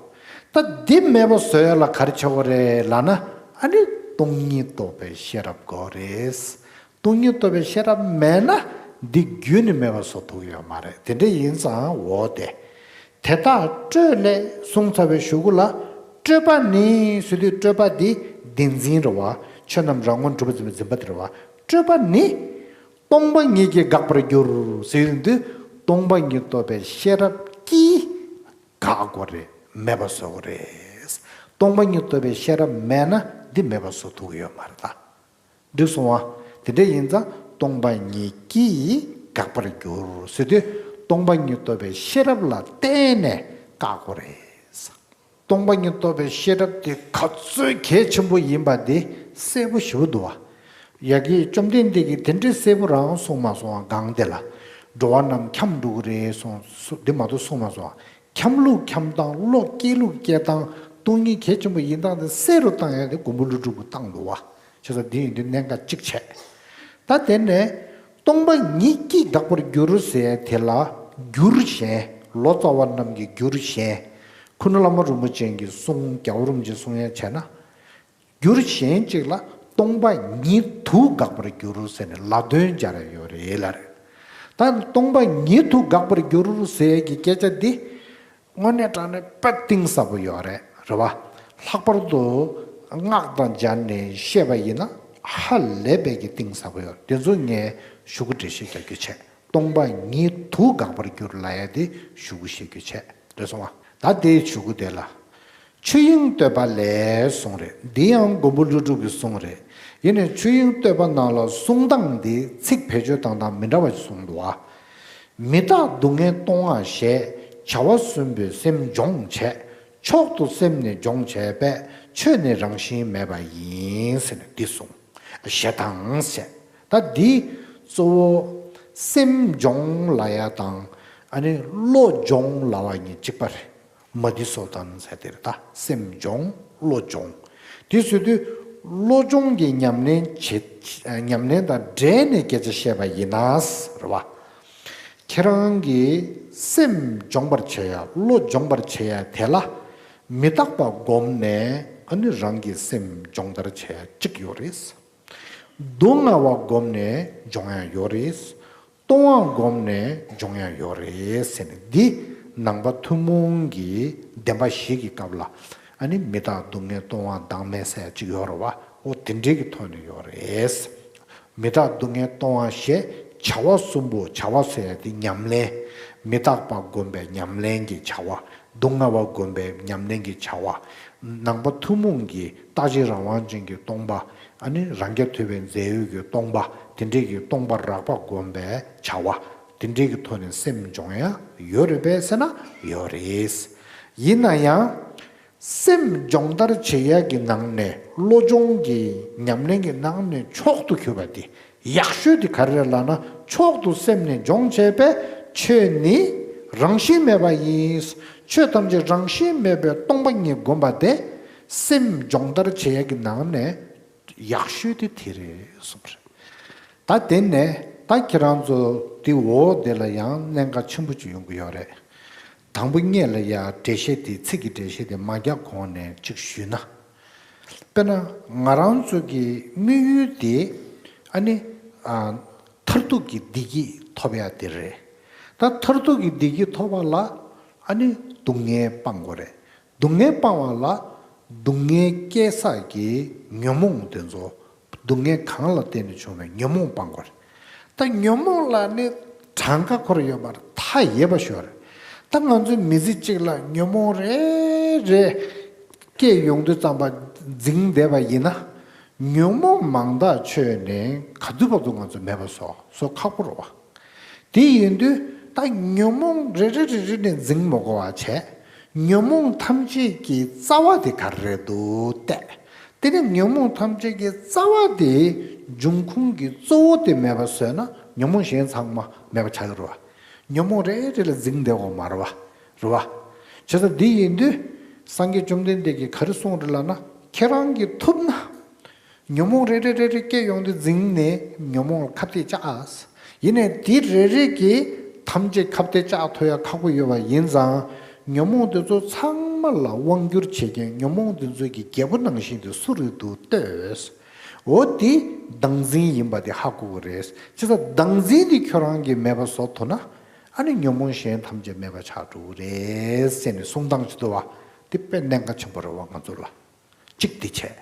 ད་འདི་མེད་པ་བཟོ་ཡ་ལ་ག་རེ་བྱེད་དགོས་རེད་ལབ་ན་ཨ་ནི་སྟོང་ཉིད་རྟོགས་པའི་ཤེས་རབ་དགོས་རེད། སྟོང་ཉིད་རྟོགས་པའི་ཤེས་རབ་མེད་ན་འདི་རྒྱུན་ནས་མེད་པ་བཟོ་ཐུབ་ཀྱི་ཡོད་མ་རེད། དེ་འདྲ་ཡིན་ཙང་འོ་དེ། དེ་དག་སྤྲོས་ལས་གསུངས་ཚར་བའི་གཞུག་གུ་ལ་སྤྲོས་པ་ནི་ཟེར་དུས་སྤྲོས་པ་འདི་བདེན་འཛིན་རེད་བ། ཆོས་རྣམས་རང་ངོས་གྲུབ་པར་འཛིན་པའི་འཛིན་པ་དེ་རེད་བ། སྤྲོས་པ་ནི་སྟོང་པ་ཉིད་ཀྱིས་དགག་པར་འགྱུར་ཟེར་དུས་སྟོང་པ་ཉིད་རྟོགས་པའི་ཤེས་རབ་ཀྱིས་དགག་དགོས་རེད། མེད་པ་བཟོ་དགོས་རེད། སྟོང་པ་ཉིད་རྟོགས་པའི་ཤེས་རབ་མེད་ན་འདི་མེད་པ་བཟོ་ཐུབ་ཀྱི་ཡོད་མ་རེད་ད། འགྲིག་སོང་བ། དེ་འདྲ་ཡིན་ཙང་སྟོང་པ་ཉིད་ཀྱིས་དགག་པར་འགྱུར་ཟེར་དུས་སྟོང་པ་ཉིད་རྟོགས་པའི་ཤེས་རབ་ལ་བརྟེན་ནས་བཀག་དགོས་རེད། སྟོང་པ་ཉིད་རྟོགས་པའི་ཤེས་རབ་དེ་ག་ཚོད་གལ་ཆེན་པོ་ཡིན་པ་དེ་གསལ་པོ་ཞེ་པོ་འདུག་བ། ཡ་གི་བཅོམ་ལྡན་འདས་ཀྱིས་དེ་འདྲའི་གསལ་པོ་རང་གསུངས་མ་སོང་བ། གང་དེ་ལ་འགྲོ་བ་རྣམས་འཁྱམས་འགྲོ་གི་རེད་གསུངས་སུ་འདི་མ་གཏོགས་གསུངས་མ་སོང་བ། འཁྱམས་ལུགས་འཁྱམས་སྟངས། བློ་སྐྱེ་ལུགས་སྐྱེ་སྟངས། སྟོང་ཉིད་གལ་ཆེན་པོ་ཡིན་སྟངས་དེ་གསལ་རུ་བཏང་ཡ་དེ་མགོན་པོ་ཀླུ་སྒྲུབ་ཀྱིས་བཏང་འདུག་བ། བྱས་ཙང་འདི་ཡིན་དུས་གནད་འགག་གཅིག་བྱས། ད་དེ་ནས་སྟོང་པ་ཉིད་ཀྱིས་དགག་པར་འགྱུར་ཟེར་དེ་ལ་འགྱུར་གཞན། ལོ་ཙཱ་བ་རྣམས་ཀྱི་འགྱུར་གཞན། ཁུ་ནུ་བླ་མ་རིན་པོ་ཆེ་གི་གསུང་རྒྱལ་བ་རིན་པོ་ཆེའི་གསུང་ཡན་བྱས་ན། འགྱུར་གཞན་གཅིག་ལ་སྟོང་པ་ཉིད་དུ་དགག་པར་འགྱུར་ཟེར་ནས་ལ་དོན་སྦྱར་ཡ་ཡོད་རེད་ལ་རེད། ད་སྟོང་པ་ཉིད་དུ་དགག་པར་འགྱུར་ཟེར་གྱི་སྐད་ཆ་འདི་དངོས་གནས་དྲང་གནས་དཔེ་གཏིང་ཟབ་པོ་ཡོད་རེད། རེད་བ། ལྷག་པར་དུ་སྔགས་དང་སྦྱར་ནས་བཤད་པ་ཡིན་ན་ཧ་ལས་པའི་གི་གཏིང་ཟབ་པོ་ཡོད་རེད། དེ་ཚོ་ངས་ཞུ་གུ་འགྲེལ་བཤད་རྒྱག་རྒྱུ་བྱས། སྟོང་པ་ཉིད་དུ་དགག་པར་འགྱུར་ལབ་ཡ་དེ་ཞུ་གུ་བཤད་རྒྱུ་བྱས། རེད་སོང་བ། ད་དེའི་ཞུ་གུ་དེ་ལ། ཆོས་དབྱིངས་བསྟོད་པ་ལས་གསུངས་རེད། འདི་ཡང་མགོན་པོ་ཀླུ་སྒྲུབ་ཀྱི་གསུང་རེད། ཡིན་ནའི་ཆོས་དབྱིངས་བསྟོད་པ་ནང་ལ་གསུང་སྟངས་འདི་ཚིག་བེད་སྤྱོད་བཏང་སྟངས་མི་འདྲ་བ་ཞིག་གསུངས་འདུག་བ། མི་རྟག་སྡུག་བསྔལ་གཏོང་བ་ཞེས། བྱ་བ་གསུམ་པོས་སེམས་སྦྱོང་བྱེད། མཆོག་ཏུ་སེམས་ནི་སྦྱོང་བྱེད་པས། ཆོས་ནི་རང་བཞིན་མེད་པ་ཡིན་ཟེར་ནས་འདི་གསུངས། ཞེས་དང་ཟེར། ད་འདི་གཙོ་བོ་སེམས་སྦྱོང་ལབ་ཡ་དང་ཨ་ནི་བློ་སྦྱོང་ལབ་པ་གཉིས་གཅིག་པ་རེད། མ་ཏི་སོ་ཐན་ཟེར་དེ་རེད་ད། སེམས་སྦྱོང་བློ་སྦྱོང་། དེ་ཟེར་དུས་བློ་སྦྱོང་གི་ཉམས་ལེན་བྱེད། ཉམས་ལེན་དང་འབྲེལ་ནས་སྐད་ཆ་བཤད་པ་ཡིན་ན་རེད་བ། ཁྱེད་རང་གིས་སེམས་སྦྱོང་བར་བྱེད་ཡ། བློ་སྦྱོང་བར་བྱེད་ཡ་དེ་ལ་མི་རྟག་པ་བསྒོམས་ནས་ཨ་ནི་རང་གི་སེམས་སྦྱོང་བརྡར་བྱེད་ཡ་གཅིག་ཡོད་རེད། སྡུག་བསྔལ་བ་བསྒོམས་ནས་སྦྱོང་ཡ་ཡོད་རེད། ལྟུང་བ་བསྒོམས་ནས་སྦྱོང་ཡ་ཡོད་རེད་ཟེར་ནས་འདི་ ནང་པ་ཐུན་མོང་གི་བདེན་པ་བཞི་གི་སྐབས་ལ། ཨ་ནི་མི་རྟག་སྡུག་བསྔལ་སྟོང་བ་བདག་མེད་ཟེར་ཅིག་ཡོད་རེད་བ། འོ་དེ་འདྲའི་གི་ཐོག་ནས་ཡོད་རེད། མི་རྟག་སྡུག་བསྔལ་སྟོང་བ་ཞེས་བྱ་བ་གསུམ་པོ། བྱ་བ་ཟེར་ཡ་དེ་ཉམས་ལེན། མི་རྟག་པ་བསྒོམ་པའི་ཉམས་ལེན་གྱི་བྱ་བ། སྡུག་བསྔལ་བ་བསྒོམ་པའི་ཉམས་ལེན་གྱི་བྱ་བ། ནང་པ་ཐུན་མོང་གི་རྟག་གཅིག་རང་དབང་ཅན་གྱི་སྟོང་པ། ཨ་ནི་རང་རྐྱ་ཐུབ་པའི་རྫས་ཡོད་ཀྱི་སྟོང་པ། དེ་འདྲའི་གི་སྟོང་པ་རགས་པ་བསྒོམ་པའི་བྱ་བ། དེ་འདྲའི་གི་ཐོག་ནས་སེམས་སྦྱོང་ཡ་ཡོད་རེད་པས་ཟེར་ན་ཡོད་རེད། ཡིན་ན་ཡང་། སེམས་སྦྱོང་བརྡར་བྱེད་ཡ་གི་ནང་ནས། བློ་སྦྱོང་གི་ཉམས་ལེན་གྱི་ནང་ནས་མཆོག་ཏུ་གྱུར་པ་དེ། ཡག་ཤོས་དེ་ག་རེ་རེད་ལབ་ན། མཆོག་ཏུ་སེམས་ནི་སྦྱོང་བྱས་པས། ཆོས་ནི་རང་བཞིན་མེད་པ་ཡིན། ཆོས་ཐམས་ཅད་རང་བཞིན་མེད་པའི་སྟོང་པ་ཉིད་བསྒོམ་པ་དེ། སེམས་སྦྱོང་བརྡར་བྱེད་ཡ་གི་ནང་ནས་ཡག་ཤོས་དེ་དེ་རེད་གསུངས་པ་རེད། ད་དེ་ནས་ད་ཁྱེད་རང་ཚོ་དེ་འོ་དེ་ལ་ཡང་གནད་འགག་ཆེན་པོ་ཅིག་ཡོང་གི་ཡོད་རེད། དང་པོ་ཉིད་ལ་ཡ་འགྲེལ་བཤད་དེ། ཚིག་གི་འགྲེལ་བཤད་དེ་མ་རྒྱག་གོང་ནས་ཅིག་ཞུས་ན། དཔེར་ན་ང་རང་ཚོ་གི་དམིགས་ཡུལ་དེ། ཨ་ནི་ཨ་མཐར་ཐུག་གི་བདེ་སྐྱིད་ཐོབ་ཡ་དེ་རེད། ད་མཐར་ཐུག་གི་བདེ་སྐྱིད་ཐོབ་པ་ལ། ཨ་ནི་སྡུག་བསྔལ་སྤང་དགོས་རེད། སྡུག་བསྔལ་སྤང་བ་ལ། སྡུག་བསྔལ་སྐྱེ་ས་གི་ཉོན་མོངས་དེ་ཚོ། སྡུག་བསྔལ་གང་ལ་བརྟེན་ནས་བྱུང་བའི་ཉོན་མོངས་སྤང་དགོས་རེད། ད་ཉོན་མོངས་ལ་ནི་གྲངས་ཀ་ཁོ་རང་ཡོད་མ་རེད། མཐའ་ཡས་པ་ཞིག་ཡོད་རེད། ད་ང་ཚོའི་མི་ཚེ་གཅིག་ལ་ཉོན་མོངས་རེ་རེ་སྐྱེས་ཡོང་དུས་ཙམ་པ་འཛིང་བསྡད་པ་ཡིན་ན། ཉོན་མོངས་མང་དག་ཆོད་ནས་ག་དུས་བར་དུ་ང་ཚོ་མེད་པ་བཟོ་བཟོ་ཁག་པོ་རེད་བ། དེ་ཡིན་དུས་ད་ཉོན་མོངས་རེ་རེ་རེ་རེ་ནས་འཛིང་མི་དགོས་པ་བྱས། ཉོན་མོངས་ཐམས་ཅད་ཀྱི་རྩ་བ་དེ་ག་རེ་རེད་འདུག་བལྟས། དེ་ནས་ཉོན་མོངས་ཐམས་ཅད་ཀྱི་རྩ་བ་དེ། འབྱུང་ཁུངས་ཀྱི་གཙོ་བོ་དེ་མེད་པ་བཟོས་ན་ཉོན་མོངས་གཞན་ཚང་མ་མེད་པ་ཆགས་ཀྱི་རེད་བ། ཉོན་མོངས་རེ་རེ་ལ་འཛིང་བསྡད་དགོས་མ་རེད་བ། རེད་བ། བྱས་ཙང་འདི་ཡིན་དུས་སངས་རྒྱས་བཅོམ་ལྡན་འདས་ཀྱིས་ག་རེ་གསུངས་རེད་ལབ་ན། ཁྱེད་རང་གིས་ཐུབ་ན། ཉོན་མོངས་རེ་རེ་རེ་རེ་སྐྱེ་ཡོང་དུས་འཛིང་ནས་ཉོན་མོངས་ལ་ཁ་གཏད་བཅག། ཡིན་ནའི་དེ་རེ་རེ་གིས་ཐམས་ཅད་ཁ་གཏད་བཅག་ཐུབ་ཡ་ཁག་པོ་ཡོད་པ་ཡིན་ཙང་། ཉོན་མོངས་དེ་ཚོ་ཚང་མ་ལ་དབང་བསྒྱུར་བྱེད་མཁན། ཉོན་མོངས་དེ་ཚོ་གི་རྒྱལ་པོ་ནང་བཞིན་དེ་སུ་རེད་འདུག་ལྟོས། འོ་དེ་བདག་འཛིན་ཡིན་པ་དེ་ཧ་གོ་གི་རེད། བྱས་ཙང་བདག་འཛིན་དེ་ཁྱོད་རང་གིས་མེད་པ་བཟོ་ཐུབ་ན། ཨ་ནི་ཉོན་མོངས་གཞན་ཐམས་ཅད་མེད་པ་ཆགས་འགྲོ་གི་རེད་ཟེར་ནས་གསུང་སྟངས་ཅིག་འདུག་བ། དེ་དཔེ་གནད་འགག་ཆེན་པོ་རེད་བ་ང་ཚོ་ལ། གཅིག་དེ་བྱས།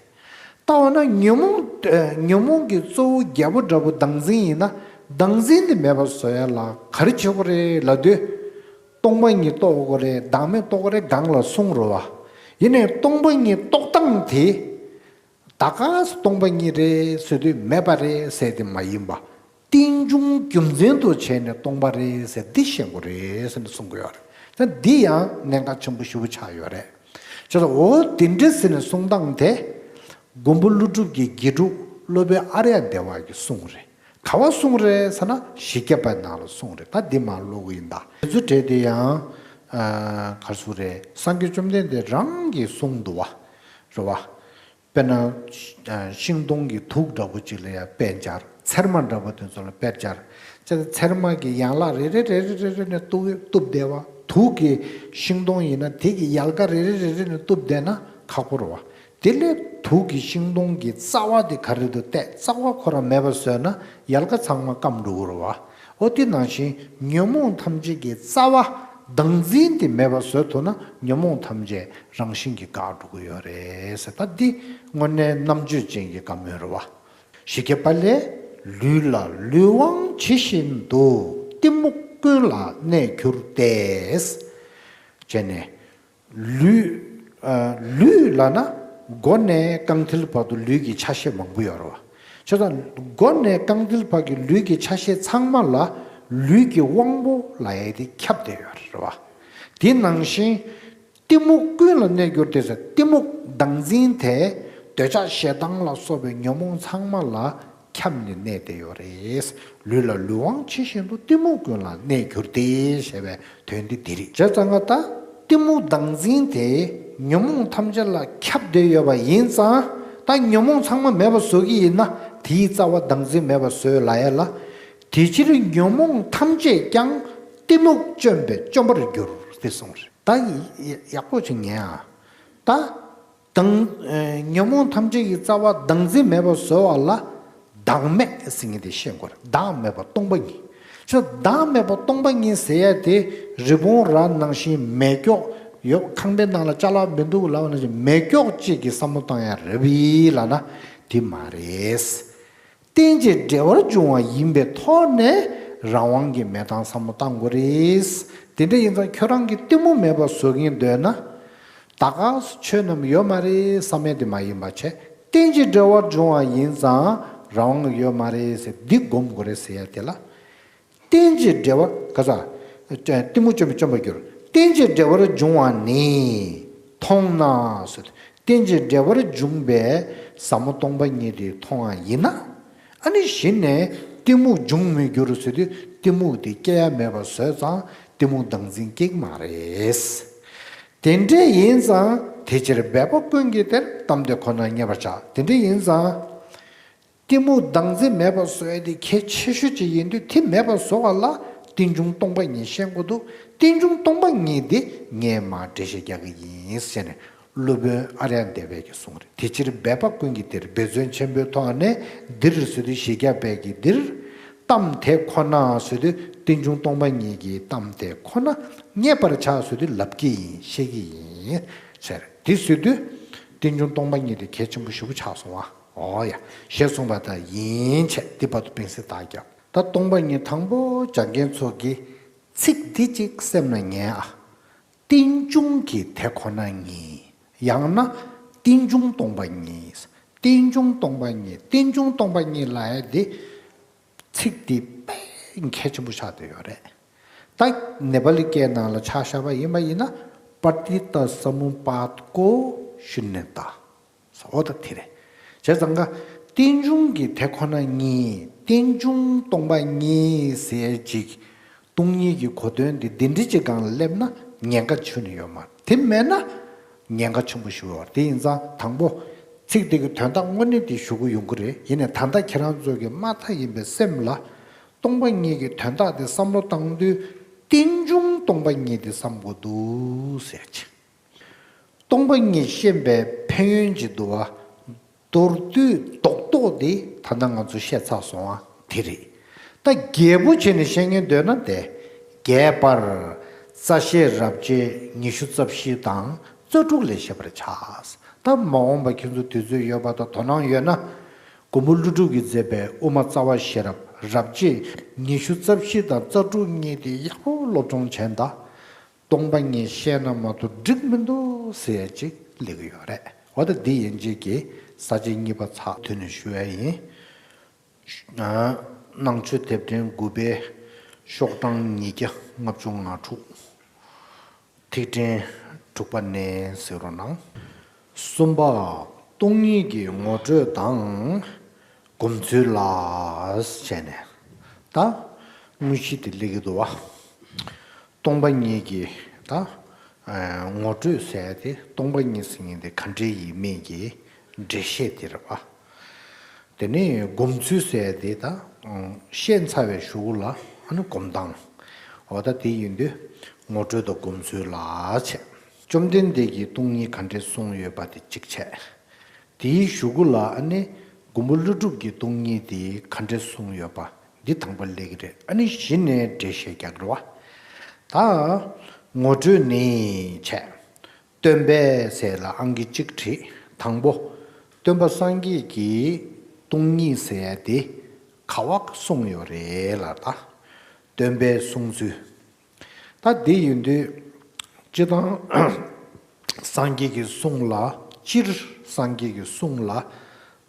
ལྟ་བ་ན་ཉོན་མོངས། ཨ་ཉོན་མོངས་ཀྱི་གཙོ་བོ་རྒྱལ་པོ་འདྲ་པོ་བདག་འཛིན་ཡིན་ན། བདག་འཛིན་དེ་མེད་པ་བཟོ་ཡ་ལ་ག་རེ་བྱེད་དགོས་རེད་ལབ་དུས། སྟོང་པ་ཉིད་རྟོགས་དགོས་རེད། བདག་མེད་རྟོགས་དགོས་རེད། སྒང་ལ་གསུངས་རེད་བ། ཡིན་ནའི་སྟོང་པ་ཉིད་རྟོགས་སྟངས་དེ། ད་ག་སྟོང་པ་ཉིད་རེད་ཟེར་དུས་མེད་པ་རེད་ཟེར་དེ་མ་ཡིན་པ། རྟེན་འབྱུང་རྒྱུ་མཚན་དུ་བྱས་ནས་སྟོང་པ་རེད་ཟེར་འདི་ཤེས་དགོས་རེད་ཟེར་ནས་གསུང་གི་ཡོད་རེད། ད་འདི་ཡང་གནད་འགག་ཆེན་པོ་ཞེ་པོ་ཆགས་ཡོད་རེད། བྱས་ཙང་འོ་དེ་འདྲ་ཟེར་ནས་གསུང་སྟངས་དེ། མགོན་པོ་ཀླུ་སྒྲུབ་ཀྱི་དགེ་ཕྲུག་སློབ་དཔོན་ཨཱརྱ་དེ་བ་གིས་གསུངས་རེད། ག་བ་གསུངས་རེད་ཟེར་ན་བཞི་བརྒྱ་པའི་ནང་ལ་གསུངས་རེད། ད་འདི་མར་ཀློག་གི་ཡིན་ད། དེ་ཚོ་གྲས་དེ་ཡང་། ཨ་ག་རེ་ཟེར་དགོས་རེད། སངས་རྒྱས་བཅོམ་ལྡན་འདས་རང་གིས་གསུངས་འདུག་བ། རེད་བ། དཔེར་ན། ཤིང་སྡོང་གི་དུག་འདྲ་པོ་ཅིག་ལ་ཡང་དཔེ་སྦྱར། ཚེར་མ་འདྲ་པོ་དེ་ཚོ་ལ་དཔེ་སྦྱར། ཚེ་ཚེར་མ་གི་ཡན་ལག་རེ་རེ་རེ་རེ་རེ་རེ་ནས་གཏུབ་གཏུབ་བསྡད་པ། དུག་གི་ཤིང་སྡོང་ཡིན་ན་དེ་གི་ཡལ་ག་རེ་རེ་རེ་རེ་ནས་གཏུབ་བསྡད་ན་ཁག་པོ་རེད་བ། དེ་ལས་དུག་གི་ཤིང་སྡོང་གི་རྩ་བ་དེ་ག་རེ་འདུག་བལྟས། རྩ་བ་ཁོ་རང་མེད་པ་བཟོས་ན་ཡལ་ག་ཚང་མ་སྐམ་འགྲོ་གི་རེད་བ། ཨོ་དེ་ནང་བཞིན་ཉོན་མོངས་ཐམས་ཅད་ཀྱི་རྩ་བ་བདག་འཛིན་དེ་མེད་པ་བཟོ་ཐུབ་ན་ཉོན་མོངས་ཐམས་ཅད་རང་བཞིན་གྱིས་འགག་འགྲོ་གི་ཡོད་རེད་ཟེར། ད་འདི་དངོས་གནས་རྣམ་དཔྱོད་ཅན་གྱི་བཀའ་མོལ་རེད་བ། ཞི་རྒྱས་པ་ལས། ལུས་ལ་ལུས་དབང་ཇི་བཞིན་དུ། གཏི་མུག་ཀུན་ལ་གནས་གྱུར་ཏེ། བྱས་ནས། ལུས། ཨ་ལུས་ལབ་ན་མགོ་ནས་རྐང་མཐིལ་བར་དུ་ལུས་ཀྱི་ཆ་ཤས་མང་པོ་ཡོད་རེད་བ། བྱས་ཙང་མགོ་ནས་རྐང་མཐིལ་བར་གྱི་ལུས་ཀྱི་ཆ་ཤས་ཚང་མ་ལ་ལུས་ཀྱི་དབང་པོ་ལབ་ཡས་དེ་ཁྱབ་བསྡད་ཡོད་རེད་བ། དེ་ནང་བཞིན་གཏི་མུག་ཀུན་ལ་གནས་གྱུར་ཏེ་ཟེར། གཏི་མུག་བདག་འཛིན་དེ་འདོད་ཆགས་ཞེ་སྡང་ལ་སོགས་པའི་ཉོན་མོངས་ཚང་མ་ལ་ཁྱབ་ནས་གནས་བསྡད་ཡོད་རེད། ལུས་ལ་ལུས་དབང་ཇི་བཞིན་དུ། གཏི་མུག་ཀུན་ལ་གནས་གྱུར་ཏེ་ཞེས་པའི་དོན་འདི་འདི་རེད། བྱས་ཙང་ང་ད་གཏི་མུག་བདག་འཛིན་དེ་ཉོན་མོངས་ཐམས་ཅད་ལ་ཁྱབ་བསྡད་ཡོད་པ་ཡིན་ཙང་། ད་ཉོན་མོངས་ཚང་མ་མེད་པ་བཟོ་གི་ཡིན་ན་དེའི་རྩ་བ་བདག་འཛིན་མེད་པ་བཟོས་ལབ་ཡ་ལ། དེ་ཕྱིར་ཉོན་མོངས་ཐམས་ཅད་ཀྱང་། གཏི་མུག་བཅོམ་པས་བཅོམ་པར་འགྱུར་ཏེ་གསུངས་རེད། ད་ཡ་ཡག་པོ་ཅིག་ཉན་ཨ། ད། དང་། ཉོན་མོངས་ཐམས་ཅད་ཀྱི་རྩ་བ་བདག་འཛིན་མེད་པ་བཟོ་བ་ལ་བདག་མེད་ཟེར་མཁན་དེ་ཤེས་དགོས་རེད། བདག་མེད་པ་སྟོང་པ་ཉིད། ཅི་བདག་མེད་པ་སྟོང་པ་ཉིད་ཟེར་ཡ་དེ་རི་བོང་རྭ་ནང་བཞིན་མེ་སྒྱོགས་ཡོད། ཁང་པའི་ནང་ལ་ཅ་ལག་མི་འདུག་ལབ་ནང་བཞིན་མེ་སྒྱོགས་གཅིག་གི་བསམ་བློ་བཏང་ཡ་རེད་བི་ལབ་ན་དེ་མ་རེད། རྟེན་ཅིང་འབྲེལ་བར་འབྱུང་བ་ཡིན་པའི་ཐོག་ནས་རང་དབང་གི་མེད་སྟངས་བསམ་བློ་བཏང་དགོས་རེད། དེ་འདྲ་ཡིན་ཙང་ཁྱོད་རང་གིས་གཏི་མུག་མེད་པ་བཟོ་གིན་འདོད་ན། ད་ག་སུ་ཆོས་རྣམས་ཡོད་མ་རེད་བསམ་ཡས་དེ་མ་ཡིན་པ་བྱས། རྟེན་ཅིང་འབྲེལ་བར་འབྱུང་བ་ཡིན་ཙང་རང་དབང་ཡོད་མ་རེད་ཟེར་འདི་སྒོམ་དགོས་རེད་ཟེར་ཡ་དེ་ལ། རྟེན་ཅིང་འབྲེལ་བར་ག་ས། གཏི་མུག་བཅོམ་པས་བཅོམ་པར་འགྱུར། རྟེན་ཅིང་འབྲེལ་བར་འབྱུང་བ་ནི། མཐོང་ན་ཟེར། རྟེན་ཅིང་འབྲེལ་བར་འབྱུང་བའི་ཟབ་མོ་སྟོང་པ་ཉིད་དེ་མཐོང་བ་ཡིན་ན། ཨ་ནི་གཞི་ནས་གཏི་མུག་འབྱུང་མི་འགྱུར་ཟེར་དུས་གཏི་མུག་དེ་སྐྱེ་ཡ་མེད་པ་བཟོས་ཙང་གཏི་མུག་བདག་འཛིན་སྐྱེ་གི་མ་རེད། དེ་འདྲ་ཡིན་ཙང་དེ་ཕྱིར་འབད་པ་ཀུན་གྱིས་དེར། གཏམ་དེ་ཁོ་ན་བརྙས་པར་བྱ། དེ་འདྲ་ཡིན་ཙང་། གཏི་མུག་བདག་འཛིན་མེད་པ་བཟོ་ཡ་དེ་གལ་ཆེ་ཤོས་ཅིག་ཡིན་དུས་དེ་མེད་པ་བཟོ་བ་ལ་རྟེན་འབྱུང་སྟོང་པ་ཉིད་ཤེས་དགོས་འདུག་རྟེན་འབྱུང་སྟོང་པ་ཉིད་དེ་ངས་མར་འགྲེལ་བཤད་རྒྱག་གི་ཡིན་ཟེར་ནས་སློབ་དཔོན་ཨཱརྱ་དེ་བས་ཀྱིས་གསུངས་རེད། དེ་ཕྱིར་འབད་པ་ཀུན་གྱིས་དེར། འབད་བརྩོན་ཆེན་པོའི་ཐོག་ནས་འདིར་ཟེར་དུས་བཞི་བརྒྱ་པའི་གིས་འདིར། གཏམ་དེ་ཁོ་ན་ཟེར་དུས་རྟེན་འབྱུང་སྟོང་པ་ཉིད་ཀྱི་གཏམ་དེ་ཁོ་ན་བརྙས་པར་བྱ་ཟེར་དུས་ལབ་ཀྱི་ཡིན་བཤད་ཀྱི་ཡིན་ཟེར། དེ་ཟེར་དུས་རྟེན་འབྱུང་སྟོང་པ་ཉིད་དེ་གལ་ཆེན་པོ་ཞེ་པོ་ཆགས་སོང་བ། འོ་ཡ། ཞེས་གསུངས་པ་ལྟར་ཡིན་བྱས་འདི་བར་དུ་སྤེལ་གསལ་བརྡ་རྒྱབ། ད་སྟོང་པ་ཉིད་དང་པོ་སྦྱང་མཁན་ཚོ་གིས་ཚིག་འདི་གཅིག་སེམས་ལ་ངེས་ཨ། རྟེན་འབྱུང་གི་དེ་ཁོ་ན་ཉིད། ཡང་ན་རྟེན་འབྱུང་སྟོང་པ་ཉིད། རྟེན་འབྱུང་སྟོང་པ་ཉིད། རྟེན་འབྱུང་སྟོང་པ་ཉིད་ལབ་ཡ་འདི་ཚིག་འདི་དཔེ་གལ་ཆེན་པོ་ཆགས་བསྡད་ཡོད་རེད། ད་ནེ་པ་ལི་སྐད་ནང་ལ་ཆ་བཞག་པ་ཡིན་པ་ཡིན་ན་པ་ཏི་ཏ་ས་མུ་པཱ་ཏ་ཀོ་ཤུན་ཉ་ཏ། འོ་ད་དེ་རེད། བྱས་ཙང་ཀ་རྟེན་འབྱུང་གི་དེ་ཁོ་ན་ཉིད། རྟེན་འབྱུང་སྟོང་པ་ཉིད་ཟེར་ཅིག་སྟོང་ཉིད་ཀྱི་གོ་དོན་འདི་འདི་འདྲ་ཅིག་སྒང་ལ་སླེབས་ན་ཉེན་ཁ་ཆུ་ནས་ཡོད་མ་རེད། དེ་མེད་ན་ཉེན་ཁ་ཆེན་པོ་ཞིག་ཡོད་རེད། དེ་ཡིན་ཙང་དང་པོ་ཚིག་འདི་གི་དོན་དག་དངོས་གནས་འདི་ཞུ་གི་ཡོང་གི་རེད། ཡིན་ནའི་ད་ལྟ་ཁྱེད་རང་ཚོ་གི་མ་མཐའ་ཡིན་པའི་སེམས་ལ་སྟོང་པ་ཉིད་ཀྱི་དོན་དག་འདི་བསམ་བློ་བཏང་དུས་རྟེན་འབྱུང་སྟོང་པ་ཉིད་འདི་བསམ་དགོས་འདུག་ཟེར་ཅིག་སྟོང་པ་ཉིད་ཤེས་པའི་ཕན་ཡོན་གྱི་འདུལ་བ་མདོར་བསྡུས་རྡོག་རྡོག་འདི་ད་ལྟ་ང་ཚོ་བཤད་ཚར་སོང་བ་དེ་རེད། ད་རྒྱས་པོ་བྱས་ནས་བཤད་ཉན་འདོད་ན་དེ། རྒྱས་པར་རྩ་ཤེས་རབ་བྱེད་ཉི་ཤུ་རྩ་བཞི་དང་རྩ་དྲུག་ལས་ཤེས་པར་བྱ། ད་མ་འོངས་པ་ཁྱོད་ཚོ་དུས་ཚོད་ཡོད་པ་དང་དོ་སྣང་ཡོད་ན། མགོན་པོ་ཀླུ་སྒྲུབ་ཀྱིས་མཛད་པའི་དབུ་མ་རྩ་བ་ཤེས་རབ་རབ་བྱེད་ཉི་ཤུ་རྩ་བཞི་དང་རྩ་དྲུག་གཉིས་དེ་ཡག་པོ་སློབ་སྦྱོང་བྱས་ན་ད། སྟོང་པ་ཉིད་ཤེས་ན་མ་གཏོགས་འགྲིག་མི་འདུག་ཟེར་ཡ་ཅིག་སླེབས་ཀྱི་ཡོད་རེད། འོ་ད་འདི་ཡན་ཆད་ཀྱི་ས་བཅད་གཉིས་པ་ཚགས་ཐུབ་ནས་ཞུ་ཡ་ཡིན། ཨ། ནང་ཆོས་དེབ་ཕྲེང་དགུ་པའི་ཤོག་གྲངས་ཉིས་བརྒྱ་ལྔ་བཅུ་ང་དྲུག་ཐིག་ཕྲེང་དྲུག་པ་ནས་གཟིགས་རོགས་གནང་། གསུམ་པ། སྟོང་ཉིད་ཀྱི་ངོ་སྤྲོད་དང་སྒོམ་ཚུལ་ལ་བྱས་ནས་ད་དངོས་གཞི་དེ་སླེབས་ཀྱི་འདུག་བ། སྟོང་པ་ཉིད་ཀྱི་ད་ངོ་སྤྲོད་ཟེར་ཡ་དེ་སྟོང་པ་ཉིད་ཟེར་མཁན་དེ་ག་འདྲས་ཡིན་མིན་གྱི་འགྲེལ་བཤད་དེ་རེད་བ། དེ་ནས་སྒོམ་ཚུལ་ཟེར་ཡ་དེ་ད་བཤད་ཚར་བའི་གཞུག་ལ་ཨ་ནི་སྒོམ་སྟངས། འོ་ད་དེ་ཡིན་དུས་ངོ་སྤྲོད་དང་སྒོམ་ཚུལ་ལ་བྱས། བཅོམ་ལྡན་འདས་ཀྱིས་སྟོང་ཉིད་ག་འདྲས་གསུངས་ཡོད་པ་དེ་གཅིག་བྱས། དེའི་གཞུག་གུ་ལ་ཨ་ནི་མགོན་པོ་ཀླུ་སྒྲུབ་ཀྱིས་སྟོང་ཉིད་དེ་ག་འདྲས་གསུངས་ཡོད་པ་འདི་དང་པོ་སླེབས་ཀྱི་རེད། ཨ་ནི་གཞི་ནས་འགྲེལ་བཤད་རྒྱག་གི་རེད་བ། ད་ངོ་སྤྲོད་ནི་བྱས། སྟོན་པས་ཟེར་ལ་ཨང་ཀི་གཅིག་བྲིས། དང་པོ། སྟོན་པ་སངས་རྒྱས་ཀྱིས་སྟོང་ཉིད་ཟེར་ཡ་དེ་ག་བ་གསུངས་ཡོད་རེད་ལ་ད། སྟོན་པའི་གསུང་ཚུལ། ད་འདི་ཡིན་དུས་སྤྱིར་བཏང་སངས་རྒྱས་ཀྱི་གསུང་ལ་སྤྱིར་སངས་རྒྱས་ཀྱི་གསུང་ལ་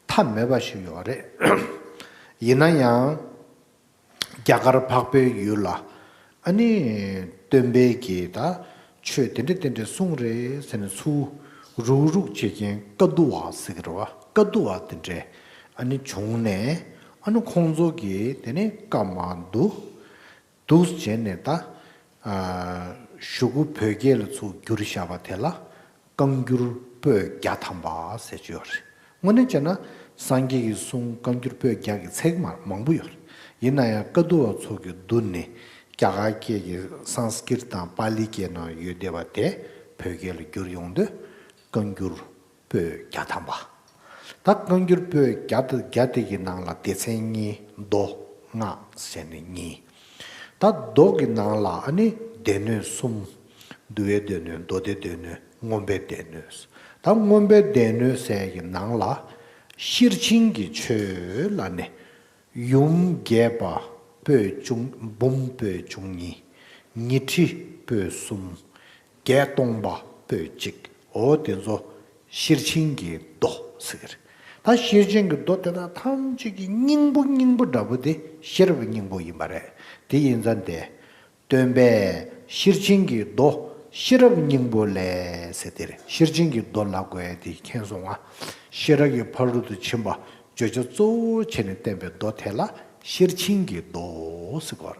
མཐའ་མེད་པ་ཞིག་ཡོད་རེད། ཡིན་ན་ཡང་རྒྱ་གར་འཕགས་པའི་ཡུལ་ལ་ཨ་ནི་སྟོན་པས་ཀྱིས་ད་ཆོས་དེ་འདྲ་དེ་འདྲ་གསུངས་རེད་ཟེར་ནས་ཚུར་རུག་རུག་བྱེད་མཁན་བཀའ་བསྡུ་བ་ཟེར་གྱི་རེད་བ། བཀའ་བསྡུ་བ་དེ་འདྲས་ཨ་ནི་བྱུང་ནས་ཨ་ནི་ཁོང་ཚོ་གིས་དེ་ནས་བཀའ་མར་བསྡུ། འདུག་བྱས་ནས་ད། ཨ། གཞུག་གུ་བོད་སྐད་ལ་ཚུར་བསྒྱུར་བཞག་པ་དེ་ལ་བཀའ་འགྱུར་པོད་བརྒྱ་ཐམ་པ་ཟེར་གྱི་ཡོད་རེད། དངོས་གནས་བྱས་ན་སངས་རྒྱས་ཀྱི་གསུང་བཀའ་འགྱུར་པོད་བརྒྱ་གི་ཚད་མ་མང་པོ་ཡོད་རེད། ཡིན་ན་ཡང་བཀའ་བསྡུ་བ་ཚོ་གིས་བསྡུས་ནས་རྒྱ་གར་སྐད་ཀྱི་སཾ་སྐྲྀཏ་དང་པཱ་ལི་སྐད་ནང་ཡོད་བསྡད་པ་དེ་བོད་སྐད་ལ་བསྒྱུར་ཡོང་དུས་བཀའ་འགྱུར་པོད་བརྒྱ་ཐམ་པ། ད་བཀའ་འགྱུར་པོད་བརྒྱ་དང་བརྒྱ་དེ་གི་ནང་ལ་སྡེ་ཚན་གཉིས། མདོ། སྔགས་ཟེར་ནས་གཉིས། ད་མདོ་གི་ནང་ལ་ཨ་ནི་སྡེ་སྣོད་གསུམ། འདུལ་བའི་སྡེ་སྣོད། མདོ་སྡེའི་སྡེ་སྣོད། མངོན་པའི་སྡེ་སྣོད། ད་མངོན་པའི་སྡེ་སྣོད་ཟེར་གྱི་ནང་ལ་ཤེར་ཕྱིན་གྱི་ཆོས་ལ་ནི། ཡུམ་བརྒྱད་པ་པོད་བཅུ། འབུམ་པོད་བཅུ་གཉིས། ཉི་ཁྲི་པོད་གསུམ། བརྒྱད་སྟོང་པ་པོད་གཅིག། འོ་དེ་ཚོ་ཤེར་ཕྱིན་གྱི་མདོ་ཟེར་གྱི་རེད། ད་ཤེར་ཕྱིན་གྱི་མདོ་དེ་དག་ཐམས་ཅད་ཀྱི་སྙིང་པོ་སྙིང་པོ་འདྲ་པོ་དེ་ཤེས་རབ་སྙིང་པོ་ཡིན་པ་རེད། དེ་ཡིན་ཙང་དེ། སྟོན་པས་ཤེར་ཕྱིན་གྱི་མདོ་ཤེས་རབ་སྙིང་པོ་ལས་ཟེར་དེ་རེད། ཤེར་ཕྱིན་གྱི་མདོ་ལབ་དགོས་ཡ་དེ་མཁྱེན་སོང་ང་། ཤེས་རབ་ཀྱི་ཕ་རོལ་ཏུ་ཕྱིན་པ་བརྗོད་བྱ་གཙོ་བོ་བྱས་ནས་བསྟན་པའི་མདོ་དེ་ལ་ཤེར་ཕྱིན་གྱི་མདོ་ཟེར་གོ།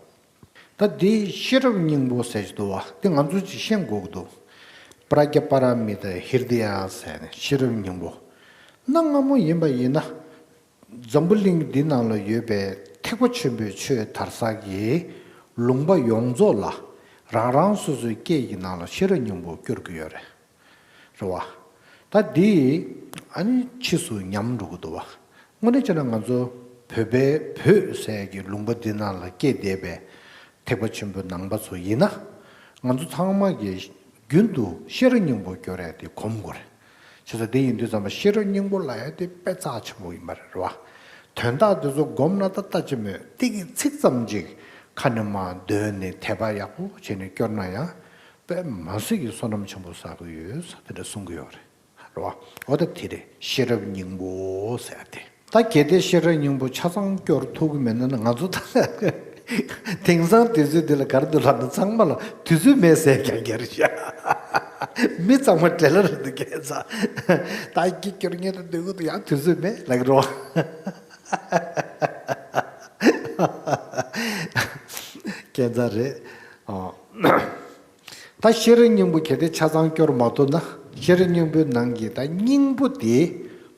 ད་འདི་ཤེས་རབ་སྙིང་པོ་ཟེར་གྱི་འདུག་བ། དེ་ང་ཚོས་ཅིག་ཤེས་དགོས་ཀྱི་འདུག། པྲཛྙཱ་པཱ་ར་མི་ཏཱ་ཧིརྡི་ཡ་ཟེར་ནས་ཤེས་རབ་སྙིང་པོ། གནའ་སྔ་མོ་ཡིན་པ་ཡིན་ན། འཛམ་བུ་གླིང་འདི་ནང་ལ་ཡོད་པའི་ཐེག་པ་ཆེན་པོའི་ཆོས་དར་ས་གི་ལུང་པ་ཡོངས་རྫོགས་ལ་རང་རང་སོ་སོའི་སྐད་ཀྱི་ནང་ལ་ཤེས་རབ་སྙིང་པོ་སྐྱོར་གྱི་ཡོད་རེད། རེད་བ། ད་འདི་ཨ་ནི་ཕྱིས་སུ་ཉམས་འགྲོ་གི་འདུག་བ། དངོས་གནས་བྱས་ན་ང་ཚོ་བོད་པའི་བོད་ཟེར་གྱི་ལུང་པ་འདི་ནང་ལ་སྐྱེས་བསྡད་པའི་ཐེག་པ་ཆེན་པོའི་ནང་པ་ཚོ་ཡིན་ན། ང་ཚོ་ཚང་མ་གིས་རྒྱུན་དུ་ཤེས་རབ་སྙིང་པོ་སྐྱོར་ཡ་དེ་གོམས་དགོས་རེད། བྱས་ཙང་དེ་ཡིན་དུས་ཙམ་པ་ཤེས་རབ་སྙིང་པོ་ལབ་ཡ་དེ་དཔེ་རྩ་ཆེན་པོ་ཡིན་པ་རེད་བ། དོན་དག་དེ་ཚོ་སྒོམ་ན་ད་ལྟ་ཅི་མོད་དེ་གི་ཚིག་ཙམ་ཅིག་ཁ་ནས་མར་འདོན་ནས་དད་པ་ཡག་པོ་བྱས་ནས་སྐྱོར་ན་ཡང་དཔེ་མ་སྲིད་ཀྱི་བསོད་ནམས་ཆེན་པོ་བསགས་ཀྱི་ཡོད་ཟེར་དེ་འདྲ་གསུང་གི་ཡོད་རེད། རེད་བ། འོ་ད་དེ་རེད། ཤེས་རབ་སྙིང་པོ་ཟེར་དེ། ད་གལ་ཏེ་ཤེས་རབ་སྙིང་པོ་ཆ་ཚང་སྐྱོར་ཐུབ་ཀྱི་མེད་ན་ནི་ང་ཚོ་ད་དེང་སང་དུས་ཚོད་འདི་ལ་ག་རེ་འདུག་ལབ་ན་ཚང་མ་ལ་དུས་ཚོད་མེད་ཟེར་ཀྱང་རྒྱལ་ཤག། མི་ཚང་མ་བྲེལ་ལ་རེད་འདུག་སྐད་ཆ། ད་སྐྱིད་སྐྱོར་ཉེ་དུ་འདོད་ཀྱི་འདུག་ཡང་དུས་ཚོད་མེད་ལབ་ཀྱི་རེད་བ། སྐད་ཆ་རེད། ཨོ། ད་ཤེས་རབ་སྙིང་པོ་གལ་ཏེ་ཆ་ཚང་སྐྱོར་མ་ཐུབ་ན། ཤེས་རབ་སྙིང་པོའི་ནང་གི་ད་སྙིང་པོ་དེ་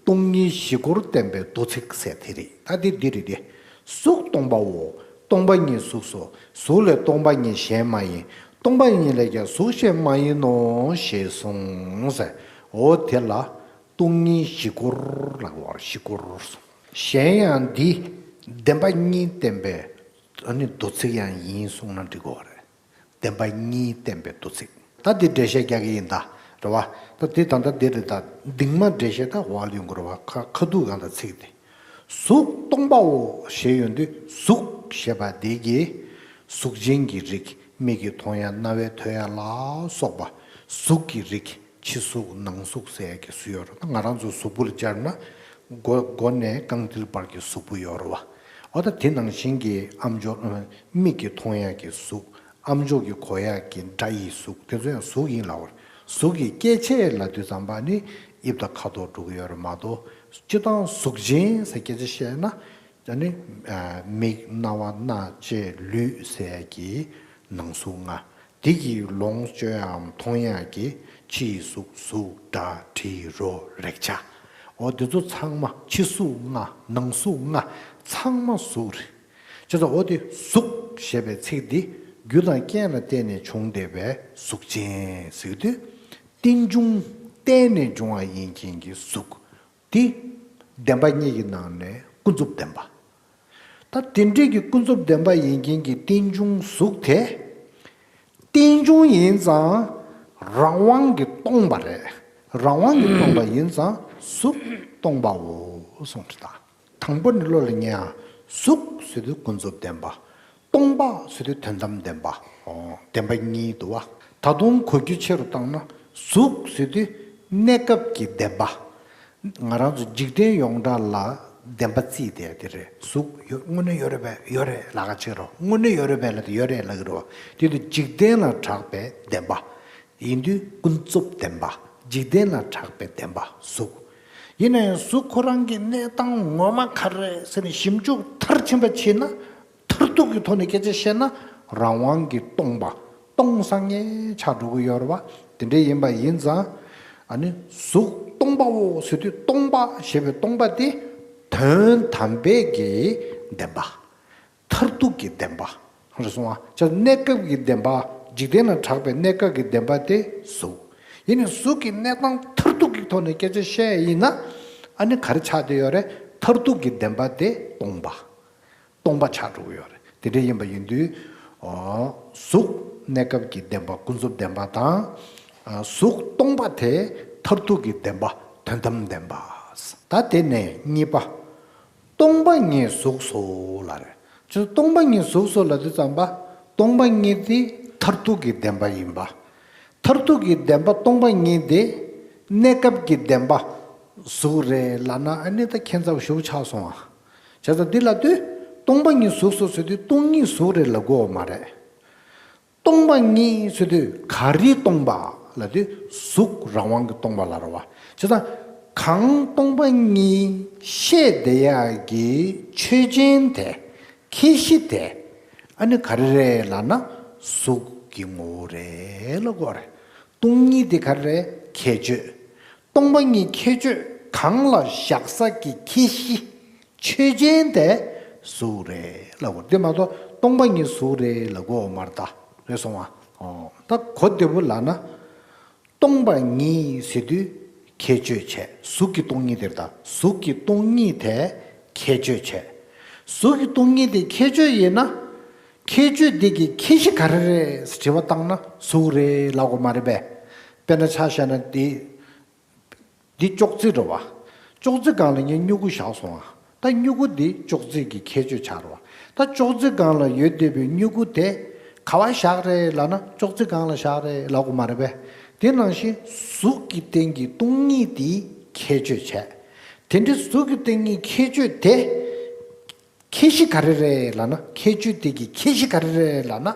སྟོང་ཉིད་བཞི་སྐོར་བསྟན་པའི་མདོ་ཚིག་ཟེར་དེ་རེད། ད་དེ་འདི་རེད་དེ། གཟུགས་སྟོང་པའོ། སྟོང་པ་ཉིད་གཟུགས་སོ། གཟུགས་ལས་སྟོང་པ་ཉིད་གཞན་མ་ཡིན། སྟོང་པ་ཉིད་ལས་ཀྱང་གཟུགས་གཞན་མ་ཡིན་ནོ་ཞེས་གསུངས་ཟེར། འོ་དེ་ལ་སྟོང་ཉིད་བཞི་སྐོར་ལབ་པ་བཞི་སྐོར་གསུངས། གཞན་ཡང་འདི་བདེན་པ་གཉིས་བསྟན་པའི་ཨ་ནི་མདོ་ཚིག་ཡང་ཡིན་གསུངས་ན་འགྲིག་གི་རེད། བདེན་པ་གཉིས་བསྟན་པའི་མདོ་ཚིག། ད་འདི་འགྲེལ་བཤད་རྒྱག་གི་ཡིན་ད། རེད་བ། ད་འདི་ད་ལྟ་འདི་རེད་ད། འདིང་མ་འགྲེལ་བཤད་ད་འོག་ལ་ཡོང་གི་རེད་བ། ཁ་ཁ་ཐུག་གང་ད་ཚིག་དེ། གཟུགས་སྟོང་པའོ་ཞེས་ཡོང་དུས་གཟུགས་ཞེས་པ་འདི་གིས་གཟུགས་ཅན་གྱི་རིགས། མིག་གིས་མཐོང་ཡ། རྣ་བས་ཐོས་ཡ་ལ་སོགས་པ་གཟུགས་ཀྱི་རིགས། ཕྱི་གཟུགས་ནང་གཟུགས་ཟེར་ཡ་གི་གཟུགས་ཡོད་རེད། ད་ང་རང་ཚོ་གཟུགས་པོ་ལ་སྦྱར་ན་མགོ་མགོ་ནས་རྐང་མཐིལ་བར་གྱི་གཟུགས་པོ་ཡོད་རེད་བ། འོ་ད་དེ་ནང་བཞིན་གྱི་ཨམ་ཅོག་མིག་གིས་མཐོང་ཡ་གི་གཟུགས། ཨམ་ཅོག་གིས་གོ་ཡ་གི་སྒྲ་ཡི་གཟུགས། དེ་ཚོ་ཡང་གཟུགས་ཡིན་ལབ་པ་རེད། གཟུགས་ཀྱི་སྐྱེ་མཆེད་ལབ་དུས་ཙམ་པ་ནི་དབྱིབས་དང་ཁ་དོག་འགྲོ་གི་ཡོད་རེད་མ་གཏོགས། སྤྱིར་བཏང་གཟུགས་ཅན་ཟེར་སྐད་ཆ་བཤད་ན། ཨ་ནི་མིག་རྣ་བ་སྣ་ལྕེ་ལུས་ཟེར་ཡ་གི་ནང་གཟུགས་ལྔ། དེ་གི་ལོངས་སྤྱོད་ཡའམ་མཐོང་ཡ་གི་ཕྱིའི་གཟུགས། གཟུགས་སྒྲ་དྲི་རོ་རེག་བྱ། འོ་དེ་ཚོ་ཚང་མ་ཕྱི་གཟུགས་ལྔ་ནང་གཟུགས་ལྔ་ཚང་མ་གཟུགས་རེད། བྱས་ཙང་འོ་དེ་གཟུགས་ཞེས་པའི་ཚིག་འདི་རྒྱུ་དང་རྐྱེན་ལ་བརྟེན་ནས་བྱུང་བསྡད་པའི་གཟུགས་ཅན་ཟེར་དུས། རྟེན་འབྱུང་བརྟེན་ནས་འབྱུང་བ་ཡིན་མཁན་གྱི་གཟུགས་དེ་བདེན་པ་གཉིས་ཀྱི་ནང་ནས་ཀུན་རྫོབ་བདེན་པ། ད་དེ་འདྲའི་གི་ཀུན་རྫོབ་བདེན་པ་ཡིན་མཁན་གྱི་རྟེན་འབྱུང་གཟུགས་དེ། རྟེན་འབྱུང་ཡིན་ཙང་རང་དབང་གིས་སྟོང་པ་རེད། རང་དབང་གིས་སྟོང་པ་ཡིན་ཙང་གཟུགས་སྟོང་པའོ་གསུངས་ཏེ། ད་དང་པོ་ནི་བློ་ལ་ངེས་ཡ། གཟུགས་ཟེར་དུས་ཀུན་རྫོབ་བདེན་པ། སྟོང་པ་ཟེར་དུས་དོན་དམ་བདེན་པ། ཨོ། བདེན་པ་གཉིས་འདུག་བ། ད་དུང་གོ་རྒྱུ་ཆེ་རུ་བཏང་ན་གཟུགས་ཟེར་དུས་གནས་སྐབས་ཀྱི་བདེན་པ། ང་རང་ཚོ་འཇིག་རྟེན་ཡོངས་གྲགས་ལ་བདེན་པ་བརྩིས་ཏེ་དེ་རེད། གཟུགས་ཡོད། དངོས་གནས་ཡོད་རེད་པས། ཡོད་རེད་ལབ་ཁ་ཆེ་རོ། དངོས་གནས་ཡོད་རེད་པས་ལབ་དེ་ཡོད་རེད་ལབ་ཀྱི་རེད་བ། དེ་དུས་འཇིག་རྟེན་ལ་གྲགས་པའི་བདེན་པ་ཡིན་དུས་ཀུན་རྫོབ་བདེན་པ། འཇིག་རྟེན་ལ་གྲགས་པའི་བདེན་པ་གཟུགས། ཡིན་ན་ཡང་གཟུགས་ཁོ་རང་གི་གནས་སྟངས་ངོ་མ་ག་རེ་རེད་ཟེར་ནས་ཞིབ་འཇུག་མཐར་ཕྱིན་པ་བྱས་ན། མཐར་ཐུག་གི་ཐོག་ནས་སྐད་ཆ་བཤད་ན་རང་དབང་གིས་སྟོང་པ། སྟོང་སང་ངེ་ཆགས་འགྲོ་གི་ཡོད་རེད་བ། དེ་འདྲ་ཡིན་པ་ཡིན་ཙང་། ཨ་ནི་གཟུགས་སྟོང་པའོ་ཟེར་དུས་སྟོང་པ་ཞེས་པའི་སྟོང་པ་དེ་དོན་དམ་པའི་གི་བདེན་པ། མཐར་ཐུག་གི་བདེན་པ་རེད་སོང་བ། ཅག་གནས་སྐབས་ཀྱི་བདེན་པ། འཇིག་རྟེན་ལ་གྲགས་པའི་གནས་སྐབས་ཀྱི་བདེན་པ་དེ་གཟུགས། ཡིན་ནའི་གཟུགས་ཀྱི་གནས་སྟངས་མཐར་ཐུག་གི་ཐོག་ནས་སྐད་ཆ་བཤད་ཡིན་ན། ཨ་ནི་ག་རེ་ཆགས་བསྡད་ཡོད་རེད། མཐར་ཐུག་གི་བདེན་པ་དེ་སྟོང་པ། སྟོང་པ་ཆགས་འགྲོ་གི་ཡོད་རེད། དེ་འདྲ་ཡིན་པ་ཡིན་དུས། ཨོ། གཟུགས་གནས་སྐབས་ཀྱི་བདེན་པ་ཀུན་རྫོབ་བདེན་པ་དང་། ཨ། གཟུགས་སྟོང་པ་དེ་མཐར་ཐུག་གི་བདེན་པ་དོན་དམ་བདེན་པ། ད་དེ་ནས་གཉིས་པ། སྟོང་པ་ཉིད་གཟུགས་སོ་ལབ་རེད། ཅེས་སྟོང་པ་ཉིད་གཟུགས་སོ་ལབ་དུས་ཙམ་པ། སྟོང་པ་ཉིད་དེ་མཐར་ཐུག་གི་བདེན་པ་ཡིན་པ། མཐར་ཐུག་གི་བདེན་པ་སྟོང་པ་ཉིད་དེ་གནས་སྐབས་ཀྱི་བདེན་པ་གཟུགས་རེད་ལབ་ན། ཨ་ནི་ད་ཁྱད་མཚར་ཞེ་པོ་ཆགས་སོང་ཨ། བྱས་ཙང་འདི་ལབ་དུས་སྟོང་པ་ཉིད་གཟུགས་སོ་ཟེར་དུས་སྟོང་ཉིད་གཟུགས་རེད་ལབ་དགོས་པ་མ་རེད། སྟོང་པ་ཉིད་ཟེར་དུས་ག་རེ་སྟོང་པ་ལབ་དུས་གཟུགས་རང་དབང་གི་སྟོང་པ་ལབ་རེད་བ། བྱས་ཙང་གང་སྟོང་པ་ཉིད་བཤད་བསྡད་ཡག་གི་ཆོས་ཅན་དེ། ཁྱད་གཞི་དེ། ཨ་ནི་ག་རེ་རེད་ལབ་ན་གཟུགས་ཀྱི་ངོ་བོ་རེད་ལབ་དགོས་རེད། སྟོང་ཉིད་དེ་ག་རེ་རེད། ཁྱད་ཆོས། སྟོང་པ་ཉིད་ཁྱད་ཆོས་གང་ལ་བཞག་ས་ཀྱི་ཁྱད་གཞི་ཆོས་ཅན་དེ་གཟུགས་རེད་ལབ་དགོས་རེད། དེ་མ་གཏོགས་སྟོང་པ་ཉིད་གཟུགས་རེད་ལབ་དགོས་མ་རེད་ད། རེད་སོང་ང་། ཨོ། ད་གོ་བདེ་པོ་ལབ་ན། སྟོང་པ་ཉིད་ཟེར་དུས་ཁྱད་ཆོས་བྱས། གཟུགས་ཀྱི་སྟོང་ཉིད་དེ་རེད་ད། གཟུགས་ཀྱི་སྟོང་ཉིད་དེ་ཁྱད་ཆོས་བྱས། གཟུགས་ཀྱི་སྟོང་ཉིད་དེ་ཁྱད་ཆོས་ཡིན་ན། ཁྱད་ཆོས་དེ་གི་ཁྱད་གཞི་ག་རེ་རེད་ཟེར་དྲི་བ་བཏང་ན་གཟུགས་རེད་ལབ་དགོས་མ་རེད་པས། དཔེར་ན་ཆ་བཞག་ན་འདི། འདི་ཅོག་ཙེ་རེད་བ། ཅོག་ཙེ་སྒང་ལ་ངས་སྨྱུ་གུ་བཞག་སོང་ཨ། ད་སྨྱུ་གུ་འདི་ཅོག་ཙེ་གི་ཁྱད་ཆོས་ཆགས་རེད་བ། ད་ཅོག་ཙེ་སྒང་ལ་ཡོད་བསྡད་པའི་སྨྱུ་གུ་དེ་ག་པར་བཞག་རེད་ལབ་ན་ཅོག་ཙེ་སྒང་ལ་བཞག་རེད་ལབ་དགོས་མ་རེད་པས། དེ་ནང་བཞིན་གཟུགས་ཀྱི་སྟེང་གི་སྟོང་ཉིད་དེ་ཁྱད་ཆོས་བྱས། དེ་འདྲའི་གཟུགས་ཀྱི་སྟེང་གི་ཁྱད་ཆོས་དེ། ཁྱད་གཞི་ག་རེ་རེད་ལབ་ན། ཁྱད་ཆོས་དེ་གི་ཁྱད་གཞི་ག་རེ་རེད་ལབ་ན།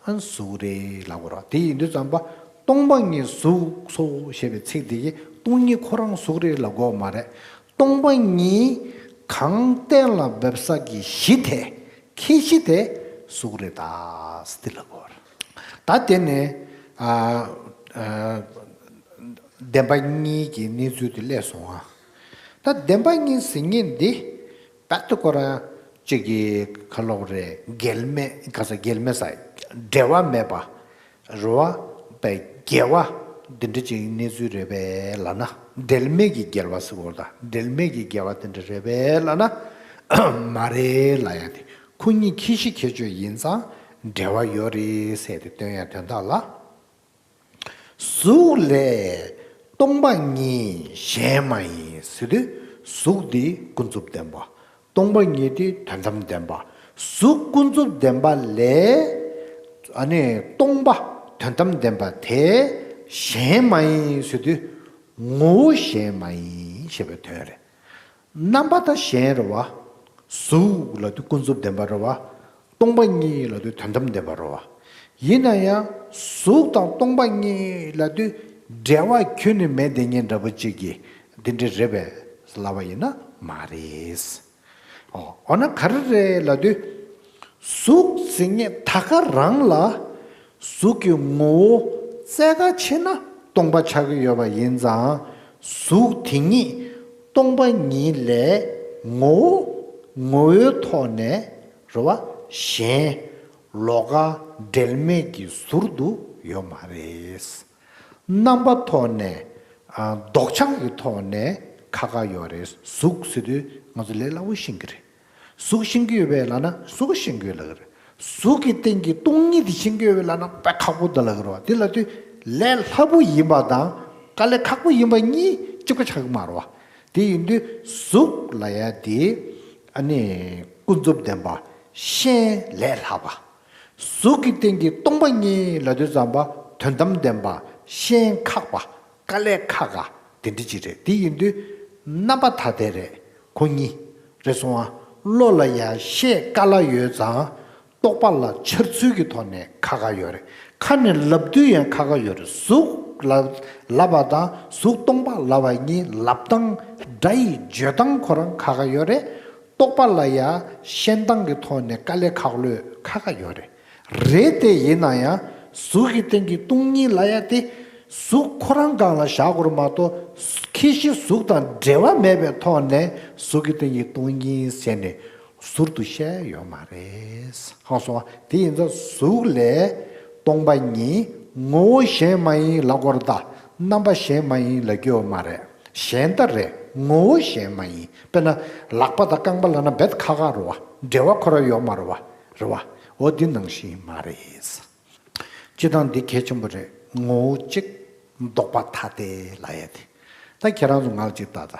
ཨ། གཟུགས་རེད་ལབ་དགོས་རེད། དེ་ཡིན་དུས་ཙམ་པ་སྟོང་པ་ཉིད་གཟུགས་སོ་ཞེས་པའི་ཚིག་དེ་གིས་སྟོང་ཉིད་ཁོ་རང་གཟུགས་རེད་ལབ་དགོས་མ་རེད། སྟོང་པ་ཉིད་གང་གཏན་ལ་འབེབས་ས་གི་གཞི་དེ། ཁྱད་གཞི་དེ་གཟུགས་རེད་ད་ཟེར་ལབ་དགོས་རེད། ད་དེ་ནས། ཨ། ཨ། བདེན་པ་གཉིས་ཀྱི་གནས་ཚུལ་དེ་སླེབས་སོང་ཨ། ད་བདེན་པ་གཉིས་ཟེར་མཁན་འདི། རྦད་དེ་ཁོ་རང་གཅིག་གི་ཁ་ལོག་རེད། འགལ་མེད་ག་ས་འགལ་མེད་ས། འབྲེལ་བ་མེད་པ་རེད་བ། པའི་འགལ་བ་འདི་འདྲ་ཅིག་གནས་ཚུལ་རེད་པས་ལབ་ན། འབྲེལ་མེད་ཀྱི་འགལ་བ་ཟེར་བ་དང་འབྲེལ་མེད་ཀྱི་འགལ་བ་དེ་འདྲ་རེད་པས་ལབ་ན། མ་རེད་ལབ་ཡ་དེ། ཁོ་གཉིས་ཁྱད་གཞི་ཁྱད་ཆོས་ཡིན་ཙང་འབྲེལ་བ་ཡོད་རེད་ཟེར་ཏེ་སྟོན་ཡ་དོན་དག་ལ། གཟུགས་ལས་སྟོང་པ་ཉིད་གཞན་མ་ཡིན་ཟེར་དུས་གཟུགས་འདི་ཀུན་རྫོབ་བདེན་པ། སྟོང་པ་ཉིད་དེ་དོན་དམ་བདེན་པ། གཟུགས་ཀུན་རྫོབ་བདེན་པ་ལས། ཨ་ནི་སྟོང་པ་དོན་དམ་བདེན་པ་དེ་གཞན་མ་ཡིན་ཟེར་དུས་ངོ་བོ་གཞན་མ་ཡིན་ཞེས་པའི་དོན་རེད། རྣམ་པ་ད་གཞན་རེད་བ། གཟུགས་ལབ་དུས་ཀུན་རྫོབ་བདེན་པ་རེད་བ། སྟོང་པ་ཉིད་ལབ་དུས་དོན་དམ་བདེན་པ་རེད་བ། ཡིན་ན་ཡང་གཟུགས་དང་སྟོང་པ་ཉིད་ལབ་དུས་འབྲེལ་བ་ཁྱོན་ནས་མེད་བསྡད་མཁན་འདྲ་པོ་ཅིག་གིས་འདི་འདྲ་རེད་པས་ལབ་པ་ཡིན་ན་མ་རེད། ཨོ། འོ་ན་ག་རེ་རེད་ལབ་དུས། གཟུགས་ཟེར་མཁན་ད་ག་རང་ལ། གཟུགས་ཀྱི་ངོ་བོ་བཙལ་ག་ཕྱིན་ན་སྟོང་པ་ཆགས་ཀྱི་ཡོད་པ་ཡིན་ཙང་། གཟུགས་དེ་ཉིད་སྟོང་པ་ཉིད་ལས་ངོ་བོ་ངོ་བོའི་ཐོག་ནས་རེད་བ། གཞན་ལོགས་ཀ་འབྲེལ་མེད་ཀྱི་ཟུར་དུ་ཡོད་མ་རེད། རྣམ་པ་ཐོག་ནས། ཨ། འདོགས་ཆགས་ཀྱི་ཐོག་ནས་ཁ་ཁ་ཡོད་རེད། གཟུགས་ཟེར་དུས་ང་ཚོ་ལས་སླ་པོ་ཤེས་ཀྱི་རེད། གཟུགས་ཤེས་ཀྱི་ཡོད་པས་ལབ་ན་གཟུགས་ཤེས་ཀྱི་ཡོད་ལབ་ཀྱི་རེད། གཟུགས་ཀྱི་སྟེང་གི་སྟོང་ཉིད་དེ་ཤེས་ཀྱི་ཡོད་པས་ལབ་ན་དཔེ་ཁག་པོ་འདུག་ལབ་ཀྱི་རེད་བ། དེ་ལབ་དུས་ལས་སླ་པོ་ཡིན་པ་དང་དཀའ་ལས་ཁག་པོ་ཡིན་པ་གཉིས་གཅིག་པ་ཆགས་ཀྱི་མ་རེད་བ། དེ་ཡིན་དུས་གཟུགས་ལབ་ཡ་དེ། ཨ་ནི་ཀུན་རྫོབ་བདེན་པ། གཞན་ལས་ལྷག་པ། གཟུགས་ཀྱི་སྟེང་གི་སྟོང་པ་ཉིད་ལབ་དུས་ཙམ་པ་དོན་དམ་བདེན་པ། གཞན་ཁག་པ། དཀའ་ལས་ཁག་ག་དེ་འདྲ་ཅིག་རེད། དེ་ཡིན་དུས་རྣམ་པ་ཐ་དད་རེད། ཁོ་གཉིས་རེད་སོང་ཨ། བློ་ལ་ཡ་ཤེས་དཀའ་ལ་ཡོད་ཙང་རྟོག་པ་ལ་འཆར་ཚུལ་གྱི་ཐོག་ནས་ཁ་ཁ་ཡོད་རེད། ཁ་ནས་ལབ་དུས་ཡང་ཁ་ཁ་ཡོད་རེད། གཟུགས་ལ་ལབ་པ་དང་གཟུགས་སྟོང་པ་ལབ་པ་གཉིས་ལབ་སྟངས་སྒྲ་ཡི་བརྗོད་སྟངས་ཁོ་རང་ཁ་ཁ་ཡོད་རེད། རྟོག་པ་ལ་ཡ་ཤེས་སྟངས་ཀྱི་ཐོག་ནས་དཀའ་ལས་ཁག་ལོས་ཁ་ཁ་ཡོད་རེད། རེད་དེ་ཡིན་ན་ཡང་གཟུགས་ཀྱི་སྟེང་གི་སྟོང་ཉིད་ལབ་ཡ་དེ་གཟུགས་ཁོ་རང་སྒང་ལ་བཞག་དགོས་རེད་མ་གཏོགས། ཁྱད་གཞི་གཟུགས་དང་འབྲེལ་བ་མེད་པའི་ཐོག་ནས་གཟུགས་ཀྱི་སྟེང་གི་སྟོང་ཉིད་ཟེར་ནས་ཟུར་དུ་བཤད་ཡོད་མ་རེད། ཧང་སོང་བ། དེ་ཡིན་ཙང་གཟུགས་ལས་སྟོང་པ་ཉིད་ངོ་བོ་གཞན་མ་ཡིན་ལབ་དགོས་རེད་ད། རྣམ་པ་གཞན་མ་ཡིན་ལབ་རྒྱུ་ཡོད་མ་རེད། གཞན་ད་རེད། ངོ་བོ་གཞན་མ་ཡིན། དཔེར་ན་ལག་པ་དང་རྐང་པ་ལབ་ན་རྦད་ཁག་ཁག་རེད་བ། འབྲེལ་བ་ཁོ་རང་ཡོད་མ་རེད་བ། རེད་བ། འོ་འདི་ནང་བཞིན་མ་རེད། སྤྱིར་བཏང་འདི་གལ་ཆེན་པོ་རེད། ངོ་བོ་གཅིག་ལྡོག་པ་ཐ་དད་ལབ་ཡ་དེ། ད་ཁྱེད་རང་ཚོ་ང་ལ་གཅིག་ལྟ་ད།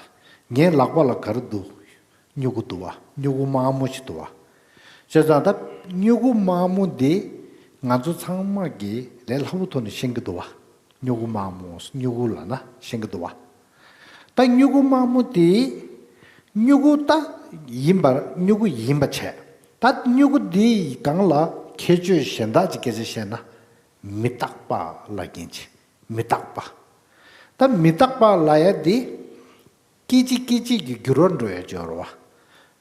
ངའི་ལག་པ་ལ་ག་རེ་འདུག་སྨྱུ་གུ་འདུག་བ། སྨྱུ་གུ་དམར་མོ་ཞིག་འདུག་བ། བྱས་ཙང་ད་སྨྱུ་གུ་དམར་མོ་འདི་ང་ཚོ་ཚང་མ་གིས་ལས་སླ་པོ་ཐོག་ནས་ཤེས་ཀྱི་འདུག་བ། སྨྱུ་གུ་དམར་མོ་སྨྱུ་གུ་ལབ་ན་ཤེས་ཀྱི་འདུག་བ། ད་སྨྱུ་གུ་དམར་མོ་དེ་སྨྱུ་གུ་ད་ཡིན་པར་སྨྱུ་གུ་ཡིན་པ་བྱས། ད་སྨྱུ་གུ་འདིའི་སྒང་ལ་ཁྱད་ཆོས་གཞན་དག་ཅིག་སྐད་ཆ་བཤད་ན། མི་རྟག་པ་ལབ་མཁན་ཅིག་མི་རྟག་པ། ད་མི་རྟག་པ་ལབ་ཡ་འདི། སྐད་ཅིག་སྐད་ཅིག་གིས་འགྱུར་བ་འགྲོ་ཡ་ཅིག་ཡོད་རེད་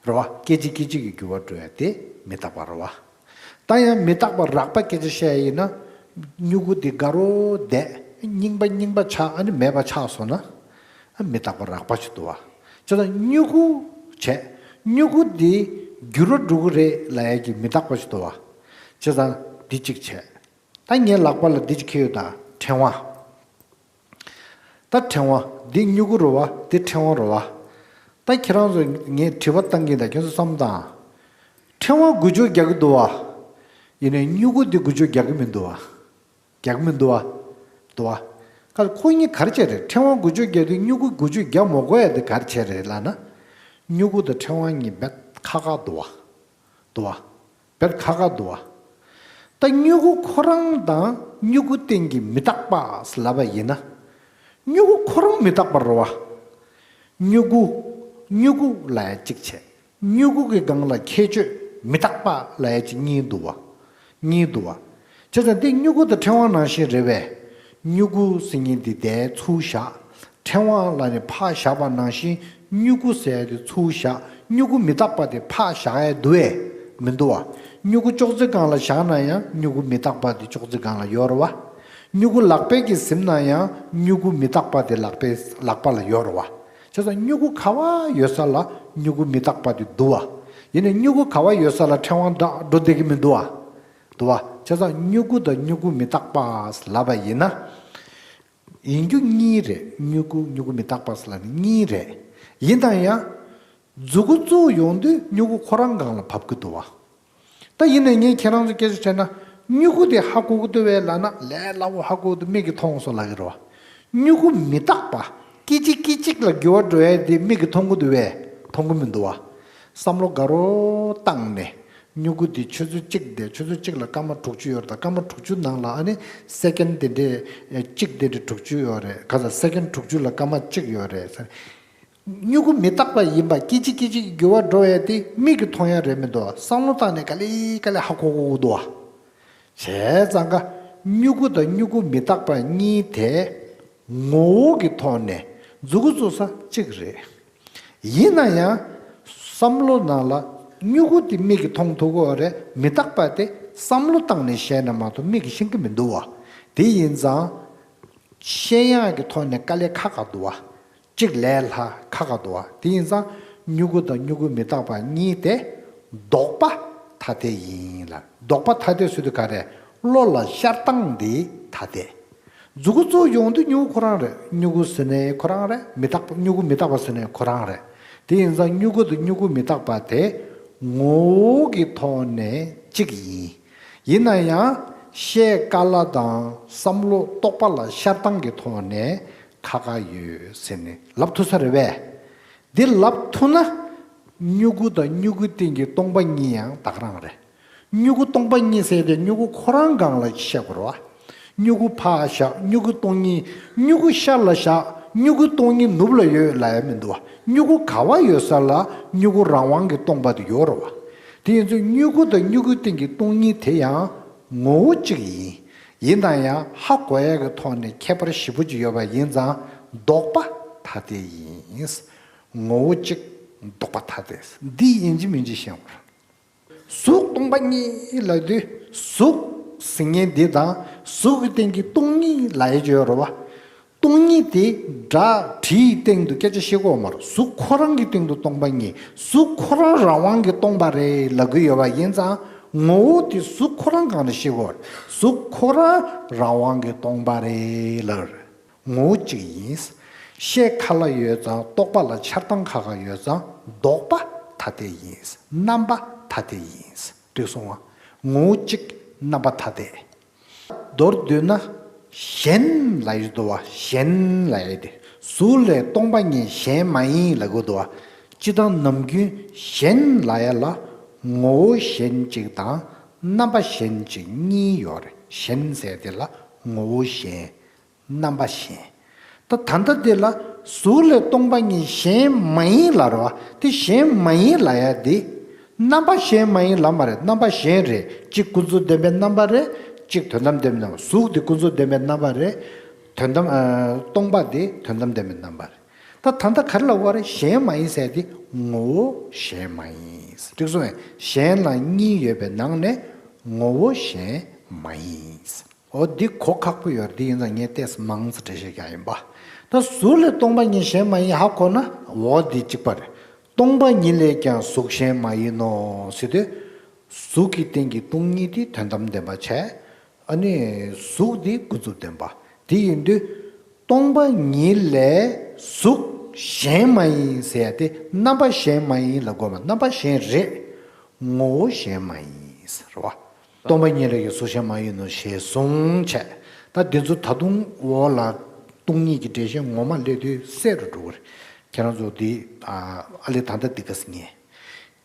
བ། རེད་བ། སྐད་ཅིག་སྐད་ཅིག་གིས་འགྱུར་བ་འགྲོ་ཡ་དེ་མི་རྟག་པ་རེད་བ། ད་ཡང་མི་རྟག་པ་རགས་པ་སྐད་ཆ་བཤད་ཡ་ཡིན་ན། སྨྱུ་གུ་དེ་དགའ་རོགས་བསྡད། རྙིང་པ་རྙིང་པ་ཆགས། ཨ་ནི་མེད་པ་ཆགས་སོང་ན། ཨ། མི་རྟག་པ་རགས་པ་ཞིག་འདུག་བ། བྱས་ཙང་སྨྱུ་གུ་བྱས། སྨྱུ་གུ་དེ་འགྱུར་བ་འགྲོ་གི་རེད་ལབ་ཡ་གི་མི་རྟག་པ་ཞིག་འདུག་བ། བྱས་ཙང་འདི་གཅིག་བྱས། ད་ངའི་ལག་པ་ལ་འདི་གཅིག་འཁྱེར་ཡོད་ད། ཕྲེང་བ། ད་ཕྲེང་བ་འདི་སྨྱུ་གུ་རེད་བ། འདི་ཕྲེང་བ་རེད་བ། ད་ཁྱེད་རང་ཚོ་ངས་དྲི་བ་བཏང་གིན་ད། ཁྱེད་ཚོ་བསམ་བློ་བཏང་། ཕྲེང་བ་འགུལ་སྐྱོད་རྒྱག་གི་འདུག་བ། ཡིན་ནའི་སྨྱུ་གུ་འདི་འགུལ་སྐྱོད་རྒྱག་གི་མི་འདུག་བ། རྒྱག་གི་མི་འདུག་བ། འདུག་བ། ཁ་ཁོ་གཉིས་ག་རེ་བྱས་རེད། ཕྲེང་བ་འགུལ་སྐྱོད་རྒྱག་དུས་སྨྱུ་གུ་འགུལ་སྐྱོད་རྒྱག་མ་དགོས་ཡ་དེ་ག་རེ་བྱས་རེད་ལབ་ན། སྨྱུ་གུ་དང་ཕྲེང་བ་གཉིས་རྦད་ཁག་ཁག་འདུག་བ། འདུག་བ། རྦད་ཁག་ཁག་འདུག་བ། ད་སྨྱུ་གུ་ཁོ་རང་དང་སྨྱུ་གུ་སྟེང་གི་མི་རྟག་པ་ལབ་པ་ཡིན་ན། སྨྱུ་གུ་ཁོ་རང་མི་རྟག་པ་རེད་བ། སྨྱུ་གུ། སྨྱུ་གུ་ལབ་ཡ་གཅིག་བྱས། སྨྱུ་གུ་གི་སྒང་ལ་ཁྱད་ཆོས་མི་རྟག་པ་ལབ་ཡ་གཅིག་གཉིས་འདུག་བ། གཉིས་འདུག་བ། བྱས་ཙང་འདི་སྨྱུ་གུ་དང་ཕྲེང་བ་ནང་བཞིན་རེད་པས། སྨྱུ་གུ་ཟེར་མཁན་འདི་དེ་ཚུར་བཞག་ཕྲེང་བ་ལ་ནི་ཕར་བཞག་པ་ནང་བཞིན་སྨྱུ་གུ་ཟེར་ཡ་དེ་ཚུར་བཞག་སྨྱུ་གུ་མི་རྟག་པ་དེ་ཕར་བཞག་ཡ་འདུག་བས། མི་འདུག་བ། སྨྱུ་གུ་ཅོག་ཙེ་སྒང་ལ་བཞག་ན་ཡང་སྨྱུ་གུ་མི་རྟག་པ་དེ་ཅོག་ཙེ་སྒང་ལ་ཡོད་རེད་བ། སྨྱུ་གུ་ལག་པས་ཀྱིས་ཟིན་ན་ཡང་སྨྱུ་གུ་མི་རྟག་པ་དེ་ལག་པས་ལག་པ་ལ་ཡོད་རེད་བ། བྱས་ཙང་སྨྱུ་གུ་ག་བ་ཡོད་ས་ལ་སྨྱུ་གུ་མི་རྟག་པ་དེ་འདུག་བ། ཡིན་ནའི་སྨྱུ་གུ་ག་བ་ཡོད་ས་ལ་ཕྲེང་བ་འདྲ་འགྲོ་བསྡད་ཀྱི་མི་འདུག་བ། འདུག་བ། བྱས་ཙང་སྨྱུ་གུ་དང་སྨྱུ་གུ་མི་རྟག་པ་ལབ་པ་ཡིན་ན། ཡིན་རྒྱུ་གཉིས་རེད། སྨྱུ་གུ་སྨྱུ་གུ་མི་རྟག་པ་ལབ་ནི་གཉིས་རེད། ཡིན་ན་ཡང་། མཛུ་གུ་བཙུགས་ཡོང་དུས་སྨྱུ་གུ་ཁོ་རང་སྒང་ལ་བབས་ཀྱི་འདུག་བ། ད་ཡིན་ནའི་ངས་ཁྱེད་རང་ཚོ་སྐད་ཆ་དྲིས་ན། སྨྱུ་གུ་དེ་ཧ་གོ་གི་འདུག་བས་ལབ་ན། ལས་སླ་པོ། ཧ་གོ་གི་འདུག་མིག་གིས་མཐོང་སོང་ལབ་ཀྱི་རེད་བ། སྨྱུ་གུ་མི་རྟག་པ། སྐད་ཅིག་སྐད་ཅིག་ལ་འགྱུར་བ་འགྲོ་ཡ་དེ་མིག་གིས་མཐོང་གི་འདུག་བས། མཐོང་གི་མི་འདུག་བ། བསམ་བློ་དགའ་རོགས་བཏང་ནས། སྨྱུ་གུ་འདི་ཆུ་ཚོད་གཅིག་དེ། ཆུ་ཚོད་གཅིག་ལ་སྐར་མ་དྲུག་ཅུ་ཡོད་རེད་ད། སྐར་མ་དྲུག་ཅུ་ནང་ལ་ཨ་ནི་སེ་ཀེན་དེ་འདྲས་གཅིག་དེ་འདྲས་དྲུག་ཅུ་ཡོད་རེད། ག་ས་སེ་ཀེན་དྲུག་ཅུ་ལ་སྐར་མ་གཅིག་ཡོད་རེད་ཟེར། སྨྱུ་གུ་མི་རྟག་པ་ཡིན་པ། སྐད་ཅིག་སྐད་ཅིག་འགྱུར་བ་འགྲོ་ཡ་དེ་མིག་གིས་མཐོང་ཡ་རེད་མི་འདུག་བསམ་བློ་བཏང་ནས་ག་ལེ་ག་ལེ་ཧ་གོ་གོ་གི་འདུག་བ། བྱས་ཙང་ཀ། སྨྱུ་གུ་དང་སྨྱུ་གུ་མི་རྟག་པ་གཉིས་དེ་ངོ་བོ་གི་ཐོག་ནས་མཛུ་གུ་བཙུགས་ས་གཅིག་རེད། ཡིན་ན་ཡང་། བསམ་བློ་ནང་ལ་སྨྱུ་གུ་དེ་མིག་གིས་མཐོང་ཐུབ་ཀྱི་ཡོད་རེད། མི་རྟག་པ་དེ་བསམ་བློ་བཏང་ནས་བཤད་ན་མ་གཏོགས་མིག་གིས་ཤེས་ཀྱི་མི་འདུག་བ། དེ་ཡིན་ཙང་། བཤད་ཡག་གི་ཐོག་ནས་དཀའ་ལས་ཁག་ཁག་འདུག་བ། གཅིག་ལས་སླ་ཁག་ཁག་འདུག་བ། དེ་ཡིན་ཙང་སྨྱུ་གུ་དང་སྨྱུ་གུ་མི་རྟག་པ་གཉིས་དེ་ལྡོག་པ་ཐ་དད་ཡིན་ལ། ལྡོག་པ་ཐ་དད་ཟེར་དུས་ག་རེ། བློ་ལ་ཤར་སྟངས་འདི་ཐ་དད། མཛུ་གུ་བཙུགས་ཡོང་དུས་སྨྱུ་གུ་ཁོ་རང་རེད། སྨྱུ་གུ་ཟེར་ནའི་ཁོ་རང་རེད། མི་རྟག་པ། སྨྱུ་གུ་མི་རྟག་པ་ཟེར་ནའི་ཁོ་རང་རེད། དེ་ཡིན་ཙང་སྨྱུ་གུ་དང་སྨྱུ་གུ་མི་རྟག་པ་དེ་ངོ་བོ་གི་ཐོག་ནས་གཅིག་ཡིན། ཡིན་ན་ཡང་བཤད་དཀའ་སླ་དང་བསམ་བློ་རྟོག་པ་ལ་ཤར་སྟངས་ཀྱི་ཐོག་ནས་ཁག་ཁག་ཡོད་ཟེར་ནས་ལབ་ཐུབ་ས་རེད་པས། འདི་ལབ་ཐུབ་ན། སྨྱུ་གུ་དང་སྨྱུ་གུ་སྟེང་གི་སྟོང་པ་ཉིད་ཡང་ད་ག་རང་རེད། སྨྱུ་གུ་སྟོང་པ་ཉིད་ཟེར་དེ་སྨྱུ་གུ་ཁོ་རང་སྒང་ལ་བཤད་དགོས་རེད་བ། སྨྱུ་གུ་ཕར་བཞག་སྨྱུ་གུ་སྟོང་ཉིད། སྨྱུ་གུ་ཤར་ལ་བཞག་སྨྱུ་གུ་སྟོང་ཉིད་ནུབ་ལ་ཡོད་ལབ་ཡ་མི་འདུག་བ། སྨྱུ་གུ་ག་བ་ཡོད་ས་ལ་སྨྱུ་གུ་རང་དབང་གི་སྟོང་པ་དེ་ཡོད་རེད་བ། དེ་ཡིན་ཚེ་སྨྱུ་གུ་དང་སྨྱུ་གུ་སྟེང་གི་སྟོང་ཉིད་དེ་ཡང་ངོ་བོ་གཅིག་ཡིན། ཡིན་ན་ཡང་ཧ་གོ་ཡ་གི་ཐོག་ནས་ཁྱད་པར་ཞེ་པོ་ཅིག་ཡོད་པ་ཡིན་ཙང་ལྡོག་པ་ཐ་དད་ཡིན། ངོ་བོ་གཅིག་ལྡོག་པ་ཐ་དད། འདི་ཡིན་གཅིག་མིན་གཅིག་ཤེས་དགོས། གཟུགས་སྟོང་པ་ཉིད་ལབ་དུས་གཟུགས་ཟེར་མཁན་འདི་དང་གཟུགས་ཀྱི་སྟེང་གི་སྟོང་ཉིད་ལབ་ཡ་ཅིག་ཡོད་རེད་བ། སྟོང་ཉིད་དེ་སྒྲ་དྲིའི་སྟེང་དུ་སྐད་ཆ་བཤད་ཀྱི་ཡོད་མ་རེད། གཟུགས་ཁོ་རང་གི་སྟེང་དུ་སྟོང་པ་ཉིད། གཟུགས་ཁོ་རང་རང་དབང་གི་སྟོང་པ་རེད་ལབ་ཀྱི་ཡོད་པ་ཡིན་ཙང་ངོ་བོ་དེ་གཟུགས་ཁོ་རང་སྒང་ནས་བཤད་ཀྱི་ཡོད་རེད། གཟུགས་ཁོ་རང་རང་དབང་གི་སྟོང་པ་རེད་ལབ་རེད། ངོ་བོ་གཅིག་ཡིན། བཤད་ཁ་སླ་ཡོད་ཙང་རྟོག་པ་ལ་འཆར་སྟངས་ཁག་ཁག་ཡོད་ཙང་ལྡོག་པ་ཐ་དད་ཡིན། རྣམ་པ་ཐ་དད་ཡིན། འགྲིག་སོང་ང་ ངོ་བོ་གཅིག་རྣམ་པ་ཐ་དད། མདོར་བསྡུས་ན། གཞན་ལབ་ཡོད་དོ་བ། གཞན་ལབ་ཡོད་དེ། གཟུགས་ལས་སྟོང་པ་ཉིད་གཞན་མ་ཡིན་ལབ་དགོས་དོ་བ། སྤྱིར་བཏང་ནམ་རྒྱུན་གཞན་ལབ་ཡ་ལ་ངོ་བོ་གཞན་གཅིག་དང་རྣམ་པ་གཞན་གཅིག་གཉིས་ཡོད་རེད། གཞན་ཟེར་དེ་ལ་ངོ་བོ་གཞན། རྣམ་པ་གཞན། ད་ད་ལྟ་འདི་ལ་གཟུགས་ལས་སྟོང་པ་ཉིད་གཞན་མ་ཡིན་ལབ་རེད་བ། དེ་གཞན་མ་ཡིན་ལབ་ཡ་དེ། རྣམ་པ་གཞན་མ་ཡིན་ལབ་མ་རེད། རྣམ་པ་གཞན་རེད། གཅིག་ཀུན་རྫོབ་བདེན་པའི་རྣམ་པ་རེད། གཅིག་དོན་དམ་བདེན་པའི་རྣམ་པ། གཟུགས་དེ་ཀུན་རྫོབ་བདེན་པའི་རྣམ་པ་རེད། དོན་དམ་ཨ། སྟོང་པ་དེ་དོན་དམ་བདེན་པའི་རྣམ་པ་རེད། ད་ད་ལྟ་ག་རེ་ལབ་དགོས་རེད། གཞན་མ་ཡིན་ཟེར་དེ་ངོ་བོ་གཞན་མ་ཡིན། འགྲིག་སོང་ངས། གཞན་ལ་གཉིས་ཡོད་པའི་ནང་ནས་ངོ་བོ་གཞན་མ་ཡིན། འོ་འདི་གོ་ཁག་པོ་ཡོད་རེད། འདི་ཡིན་ཙང་ངས་ཏོག་ཙམ་མང་ཙམ་འགྲེལ་བཤད་རྒྱག་ཡིན་པ། ད་གཟུགས་ལས་སྟོང་པ་ཉིད་གཞན་མ་ཡིན་ཧ་གོ་ན། འོ་འདི་གཅིག་པ་རེད། སྟོང་པ་ཉིད་ལས་ཀྱང་གཟུགས་གཞན་མ་ཡིན་ནོ་ཟེར་དུས། གཟུགས་ཀྱི་སྟེང་གི་སྟོང་ཉིད་དེ་དོན་དམ་བདེན་པ་བྱས། ཨ་ནི་གཟུགས་དེ་ཀུན་རྫོབ་བདེན་པ། དེ་ཡིན་དུས། སྟོང་པ་ཉིད་ལས་གཟུགས་གཞན་མ་ཡིན་ཟེར་ཡ་དེ་རྣམ་པ་གཞན་མ་ཡིན་ལབ་དགོས་མ། རྣམ་པ་གཞན་རེད། ངོ་བོ་གཞན་མ་ཡིན་ཟེར་བ། སྟོང་པ་ཉིད་ལས་ཀྱང་གཟུགས་གཞན་མ་ཡིན་ནོ་ཞེས་གསུངས་བྱས། ད་འདི་ཚོ་ད་དུང་འོག་ལ་སྟོང་ཉིད་ཀྱི་འགྲེལ་བཤད་ངོ་མ་སླེབས་དུས་གསལ་རུ་འགྲོ་གི་རེད། ཁྱེད་རང་ཚོ་འདི་ཨ་ཨ་ལས་ད་ལྟ་འདི་ག་ཟེར་ངེས།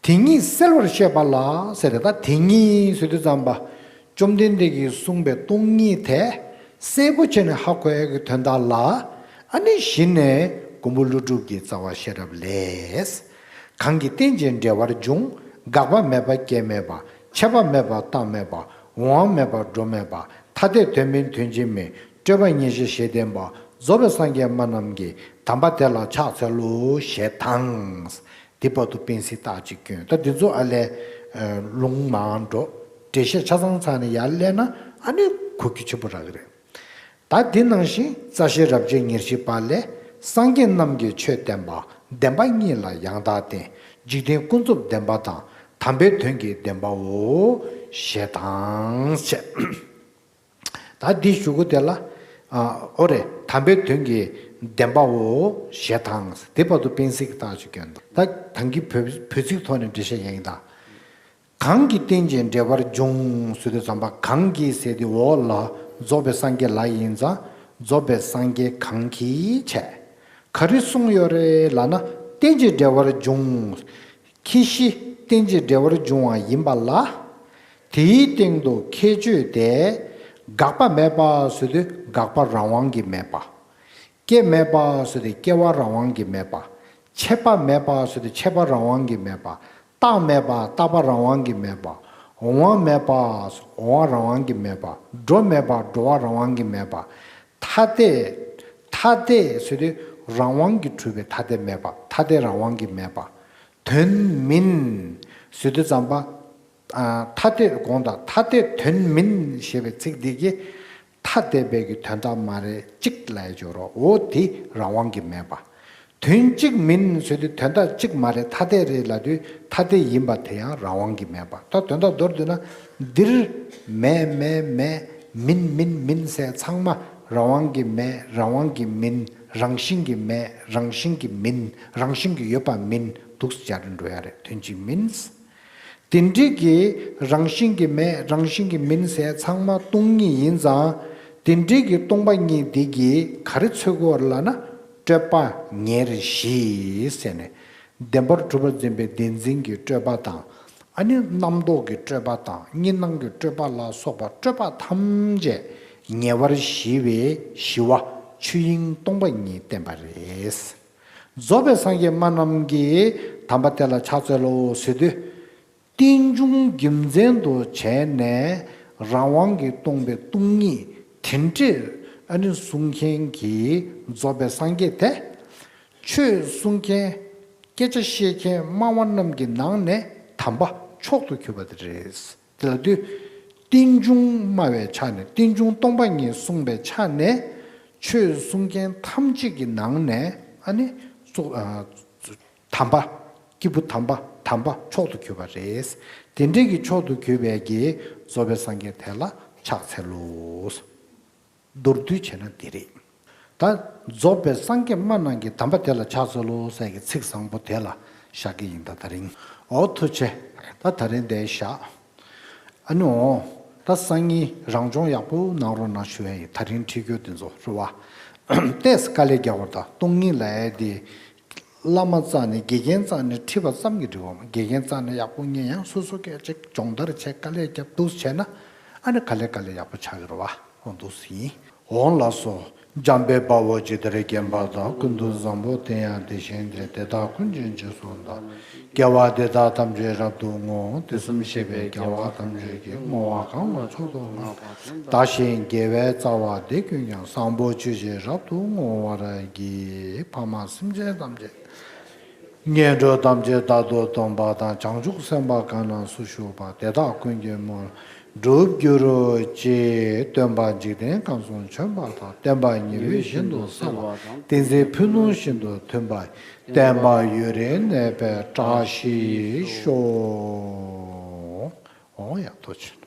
དེ་ཉིད་གསལ་བར་བཤད་པ་ལ་ཟེར་ཏེ། ད་དེ་ཉིད་ཟེར་དུས་ཙམ་པ། བཅོམ་ལྡན་འདས་ཀྱིས་གསུངས་པའི་སྟོང་ཉིད་དེ་གསལ་པོ་བྱས་ནས་ཧ་གོ་ཡག་གི་དོན་དག་ལ། ཨ་ནི་གཞི་ནས་མགོན་པོ་ཀླུ་སྒྲུབ་ཀྱི་རྩ་བ་ཤེས་རབ་ལས། གང་གིས་རྟེན་ཅིང་འབྲེལ་བར་འབྱུང་། དགག་པ་མེད་པ་སྐྱེ་མེད་པ། ཆད་པ་མེད་པ་རྟག་མེད་པ། འོང་བ་མེད་པ་འགྲོ་མེད་པ། ཐ་དད་དོན་མིན་དོན་གཅིག་མིན། སྤྲོས་པ་ཉེར་ཞི་ཞེས་བསྟན་པ། རྫོགས་པའི་སངས་རྒྱས་སྨྲ་རྣམས་ཀྱིས། དམ་པ་དེ་ལ་ཕྱག་འཚལ་ལོ་ཞེས་དང་། དེ་བར་དུ་སྤེལ་ཚིག་རྟགས་གཅིག་སྐྱོན། ད་འདི་ཚོ་ཨ་ལས་ལུང་མང་འགྲོ། འགྲེལ་བཤད་ཆ་ཚང་ཚང་ནས་ཡར་སླེབས་ན་ཨ་ནི་གོ་རྒྱུ་ཆེན་པོ་རག་གི་རེད། ད་འདི་ནང་བཞིན་རྩ་ཤེ་རབ་བྱེད་ཉེར་བཞི་པ་ལས། སངས་རྒྱས་རྣམས་ཀྱིས་ཆོས་བསྟན་པ། བདེན་པ་གཉིས་ལ་ཡང་དག་བརྟེན། འཇིག་རྟེན་ཀུན་རྫོབ་བདེན་པ་དང་། དམ་པའི་དོན་གྱི་བདེན་པའོ། ཞེས་དང་། ཞེས། ད་འདི་ཞུ་གི་དེ་ལ། ཨ། ཨོ་རེད། དམ་པའི་དོན་གྱི་བདེན་པའོ་ཞེས་དང་། དེ་བར་དུ་སྤེལ་ཚིག་རྟགས་གཅིག་སྐྱོན། ད་ད་གིན་བོད་བོད་ཚིག་ཐོག་ནས་འགྲེལ་བཤད་ཡིན་ད། གང་གིས་རྟེན་ཅིང་འབྲེལ་བར་འབྱུང་ཟེར་དུས་ཙམ་པ། གང་གིས་ཟེར་དུས་འོག་ལ་རྫོགས་པའི་སངས་རྒྱས་ལ་ཡིན་ཙང་། རྫོགས་པའི་སངས་རྒྱས་གང་གིས་བྱས། ག་རེ་གསུངས་ཡོད་རེད་ལབ་ན། རྟེན་ཅིང་འབྲེལ་བར་འབྱུང་། ཁྱད་གཞི་རྟེན་ཅིང་འབྲེལ་བར་འབྱུང་བ་ཡིན་པ་ལ། དེའི་སྟེང་དུ་ཁྱད་ཆོས་དེ། དགག་པ་མེད་པ་ཟེར་དུས་དགག་པ་རང་དབང་གིས་མེད་པ། སྐྱེ་མེད་པ་ཟེར་དུས་སྐྱེ་བ་རང་དབང་གིས་མེད་པ། ཆད་པ་མེད་པ་ཟེར་དུས་ཆད་པ་རང་དབང་གིས་མེད་པ། རྟག་མེད་པ། རྟག་པ་རང་དབང་གིས་མེད་པ། འོང་བ་མེད་པ། འོང་བ་རང་དབང་གིས་མེད་པ། འགྲོ་མེད་པ། འགྲོ་བ་རང་དབང་གིས་མེད་པ། ཐ་དད། ཐ་དད་ཟེར་དུས་རང་དབང་གིས་གྲུབ་པའི་ཐ་དད་མེད་པ། ཐ་དད་རང་དབང་གིས་མེད་པ། དོན་མིན་ཟེར་དུས་ཙམ་པ། ཨ། ཐ་དད་དགོངས་དག། ཐ་དད་དོན་མིན་ཞེས་པའི་ཚིག་འདི་གིས་ཐ་དད་པའི་གི་དོན་དག་མ་རེད་གཅིག་ལབ་ཡ་ཅིག་ཡོད་རེད། འོ་དེ་རང་དབང་གིས་མེད་པ། དོན་གཅིག་མིན་ཟེར་དུས་དོན་དག་གཅིག་མ་རེད། ཐ་དད་རེད་ལབ་དུས་ཐ་དད་ཡིན་པ་དེ་ཡང་རང་དབང་གིས་མེད་པ། ད་དོན་དག་མདོར་བསྡུས་ན། འདིར་མེད་མེད་མེད། མིན་མིན་མིན་ཟེར་ཚང་མ་རང་དབང་གིས་མེད། རང་དབང་གིས་མིན། རང་བཞིན་གྱིས་མེད། རང་བཞིན་གྱིས་མིན། རང་བཞིན་གྱིས་ཡོད་པ་མིན་འདུག་སྦྱར་འགྲོ་ཡ་རེད། དོན་གཅིག་མིན། དེ་འདྲའི་གི་རང་བཞིན་གྱིས་མེད། རང་བཞིན་གྱིས་མིན་ཟེར་ཚང་མ་སྟོང་ཉིད་ཡིན་ཙང་། དེ་འདྲའི་གི་སྟོང་པ་ཉིད་འདི་གིས་ག་རེ་འཚོལ་དགོས་ལབ་ན། སྤྲོས་པ་ཉེར་ཞི་ཟེར་ནས། བདེན་པར་གྲུབ་པར་འཛིན་པའི་བདེན་འཛིན་གྱི་སྤྲོས་པ་དང་། ཨ་ནི་རྣམ་རྟོག་གི་སྤྲོས་པ་དང་། གཉིས་སྣང་གི་སྤྲོས་པ་ལ་སོགས་པ་སྤྲོས་པ་ཐམས་ཅད་ཉེ་བར་ཞི་བའི་ཞི་བ་ཆོས་དབྱིངས་སྟོང་པ་ཉིད་བསྟན་པ་རེད། རྫོགས་པའི་སངས་རྒྱས་སྨྲ་རྣམས་ཀྱིས་དམ་པ་དེ་ལ་ཕྱག་འཚལ་ལོ་ཟེར་དུས། རྟེན་འབྱུང་རྒྱུ་མཚན་དུ་བྱས་ནས་རང་དབང་གིས་སྟོང་པའི་སྟོང་ཉིད་དེ་འདྲས་ཨ་ནི་གསུང་མཁན་གྱི་རྫོགས་པའི་སངས་རྒྱས་དེ། ཆོས་གསུང་མཁན། སྐད་ཆ་བཤད་མཁན་སྨྲ་བ་རྣམས་ཀྱི་ནང་ནས་དམ་པ་མཆོག་ཏུ་གྱུར་པ་དེ་རེད། དེ་ལ་དུས། རྟེན་འབྱུང་སྨྲ་བའི་ཆ་ནས། རྟེན་འབྱུང་སྟོང་པ་ཉིད་གསུངས་པའི་ཆ་ནས། ཆོས་གསུང་མཁན་ཐམས་ཅད་ཀྱི་ནང་ནས་ཨ་ནི་གཙོ། ཨ། དམ་པ། སྐྱེས་བུ་དམ་པ། དམ་པ་མཆོག་ཏུ་གྱུར་པ་རེད། དེ་འདྲའི་གི་མཆོག་ཏུ་གྱུར་པའི་གི་རྫོགས་པའི་སངས་རྒྱས་དེ་ལ་ཕྱག་འཚལ་ལོ། མདོར་བསྡུས་བྱས་ན་འདི་རེད། ད་རྫོགས་པའི་སངས་རྒྱས་སྨྲ་རྣམས་ཀྱིས་དམ་པ་དེ་ལ་ཕྱག་འཚལ་ལོ་ཟེར་གྱི་ཚིག་བཟང་པོ་དེ་ལ་བཞག་གི་ཡིན། ད་དེ་རིང་འོ་ཐུགས་རྗེ་ཆེ། ད་དེ་རིང་འདིར་བཞག། ཨ་ནི་འོང་། ད་སང་ཉིན་རང་སྦྱོང་ཡག་པོ་གནང་རོགས་གནང་ཞུ་ཡ་ཡིན། ད་རིང་ཁྲིད་རྒྱུ་དེ་ཚོ་རེད་བ། ཏོག་ཙམ་དཀའ་ལས་རྒྱག་པ་དང་གཏོང་ངེས་ལ་ཡ་དེ། བླ་མ་རྩ་ནས་དགེ་རྒན་རྩ་ནས་ཁྲིད་པ་ཙམ་གྱིས་འགྲིག་པ་མ། དགེ་རྒན་རྩ་ནས་ཡག་པོ་ཉན། ཡང་སོ་སོ་སྐད་ཅིག་སྦྱོང་བརྡར་བྱས་དཀའ་ལས་རྒྱབ་འདུག་བྱས་ན། ཨ་ནི་ག་ལེ་ག་ལེ་ཡག་པོ་ཆགས་ཀྱི་རེད་བ། འོ་འདུག་སེ་ཡིན། འོང་ལགས་སོ། འཇམ་དཔལ་དཔའ་བོས་ཇི་ལྟར་མཁྱེན་པ་དང་། ཀུན་ཏུ་བཟང་པོ་དེ་ཡང་དེ་བཞིན་ཏེ། དེ་དག་ཀུན་གྱི་རྗེས་སུ་བདག་དགེ་བ་འདི་དག་ཐམས་ཅད་རབ་ཏུ་བསྔོ། དུས་གསུམ་གཤེགས་པའི་རྒྱལ་བ་ཐམས་ཅད་ཀྱིས། བསྔོ་བ་གང་ལ་མཆོག་ཏུ་བསྔགས་པ། བདག་གཞན་དགེ་བའི་རྩ་བ་འདི་ཀུན་ཀྱང་། བཟང་པོ་སྤྱོད་ཕྱིར་རབ་ཏུ་བསྔོ་བར་བགྱི། ཕ་མ་སེམས་ཅན་ཐམས་ཅད་ངན་འགྲོ་ཐམས་ཅད་རྟག་ཏུ་སྟོངས་པ་དང་། བྱང་ཆུབ་སེམས་དཔའ་གང་ན་སུ་བཞུགས་པ། དེ་དག་ཀུན་གྱི་མོས་འགྲུབ་གྱུར་ཅིག་སྟོན་པ་འཇིག་རྟེན་ཁམས་སུ་བྱོན་པ་དང་། བསྟན་པ་ཉི་འོད་བཞིན་དུ་གསལ་བ་དང་། བསྟན་འཛིན་ཕུན་སུམ་བཞིན་དུ་མཐུན་པ། བསྟན་པ་ཡུན་རིང་གནས་པའི་བཀྲ་ཤིས་ཤོག། འོང་ཡ་ཐུགས་རྗེ་ཆེ།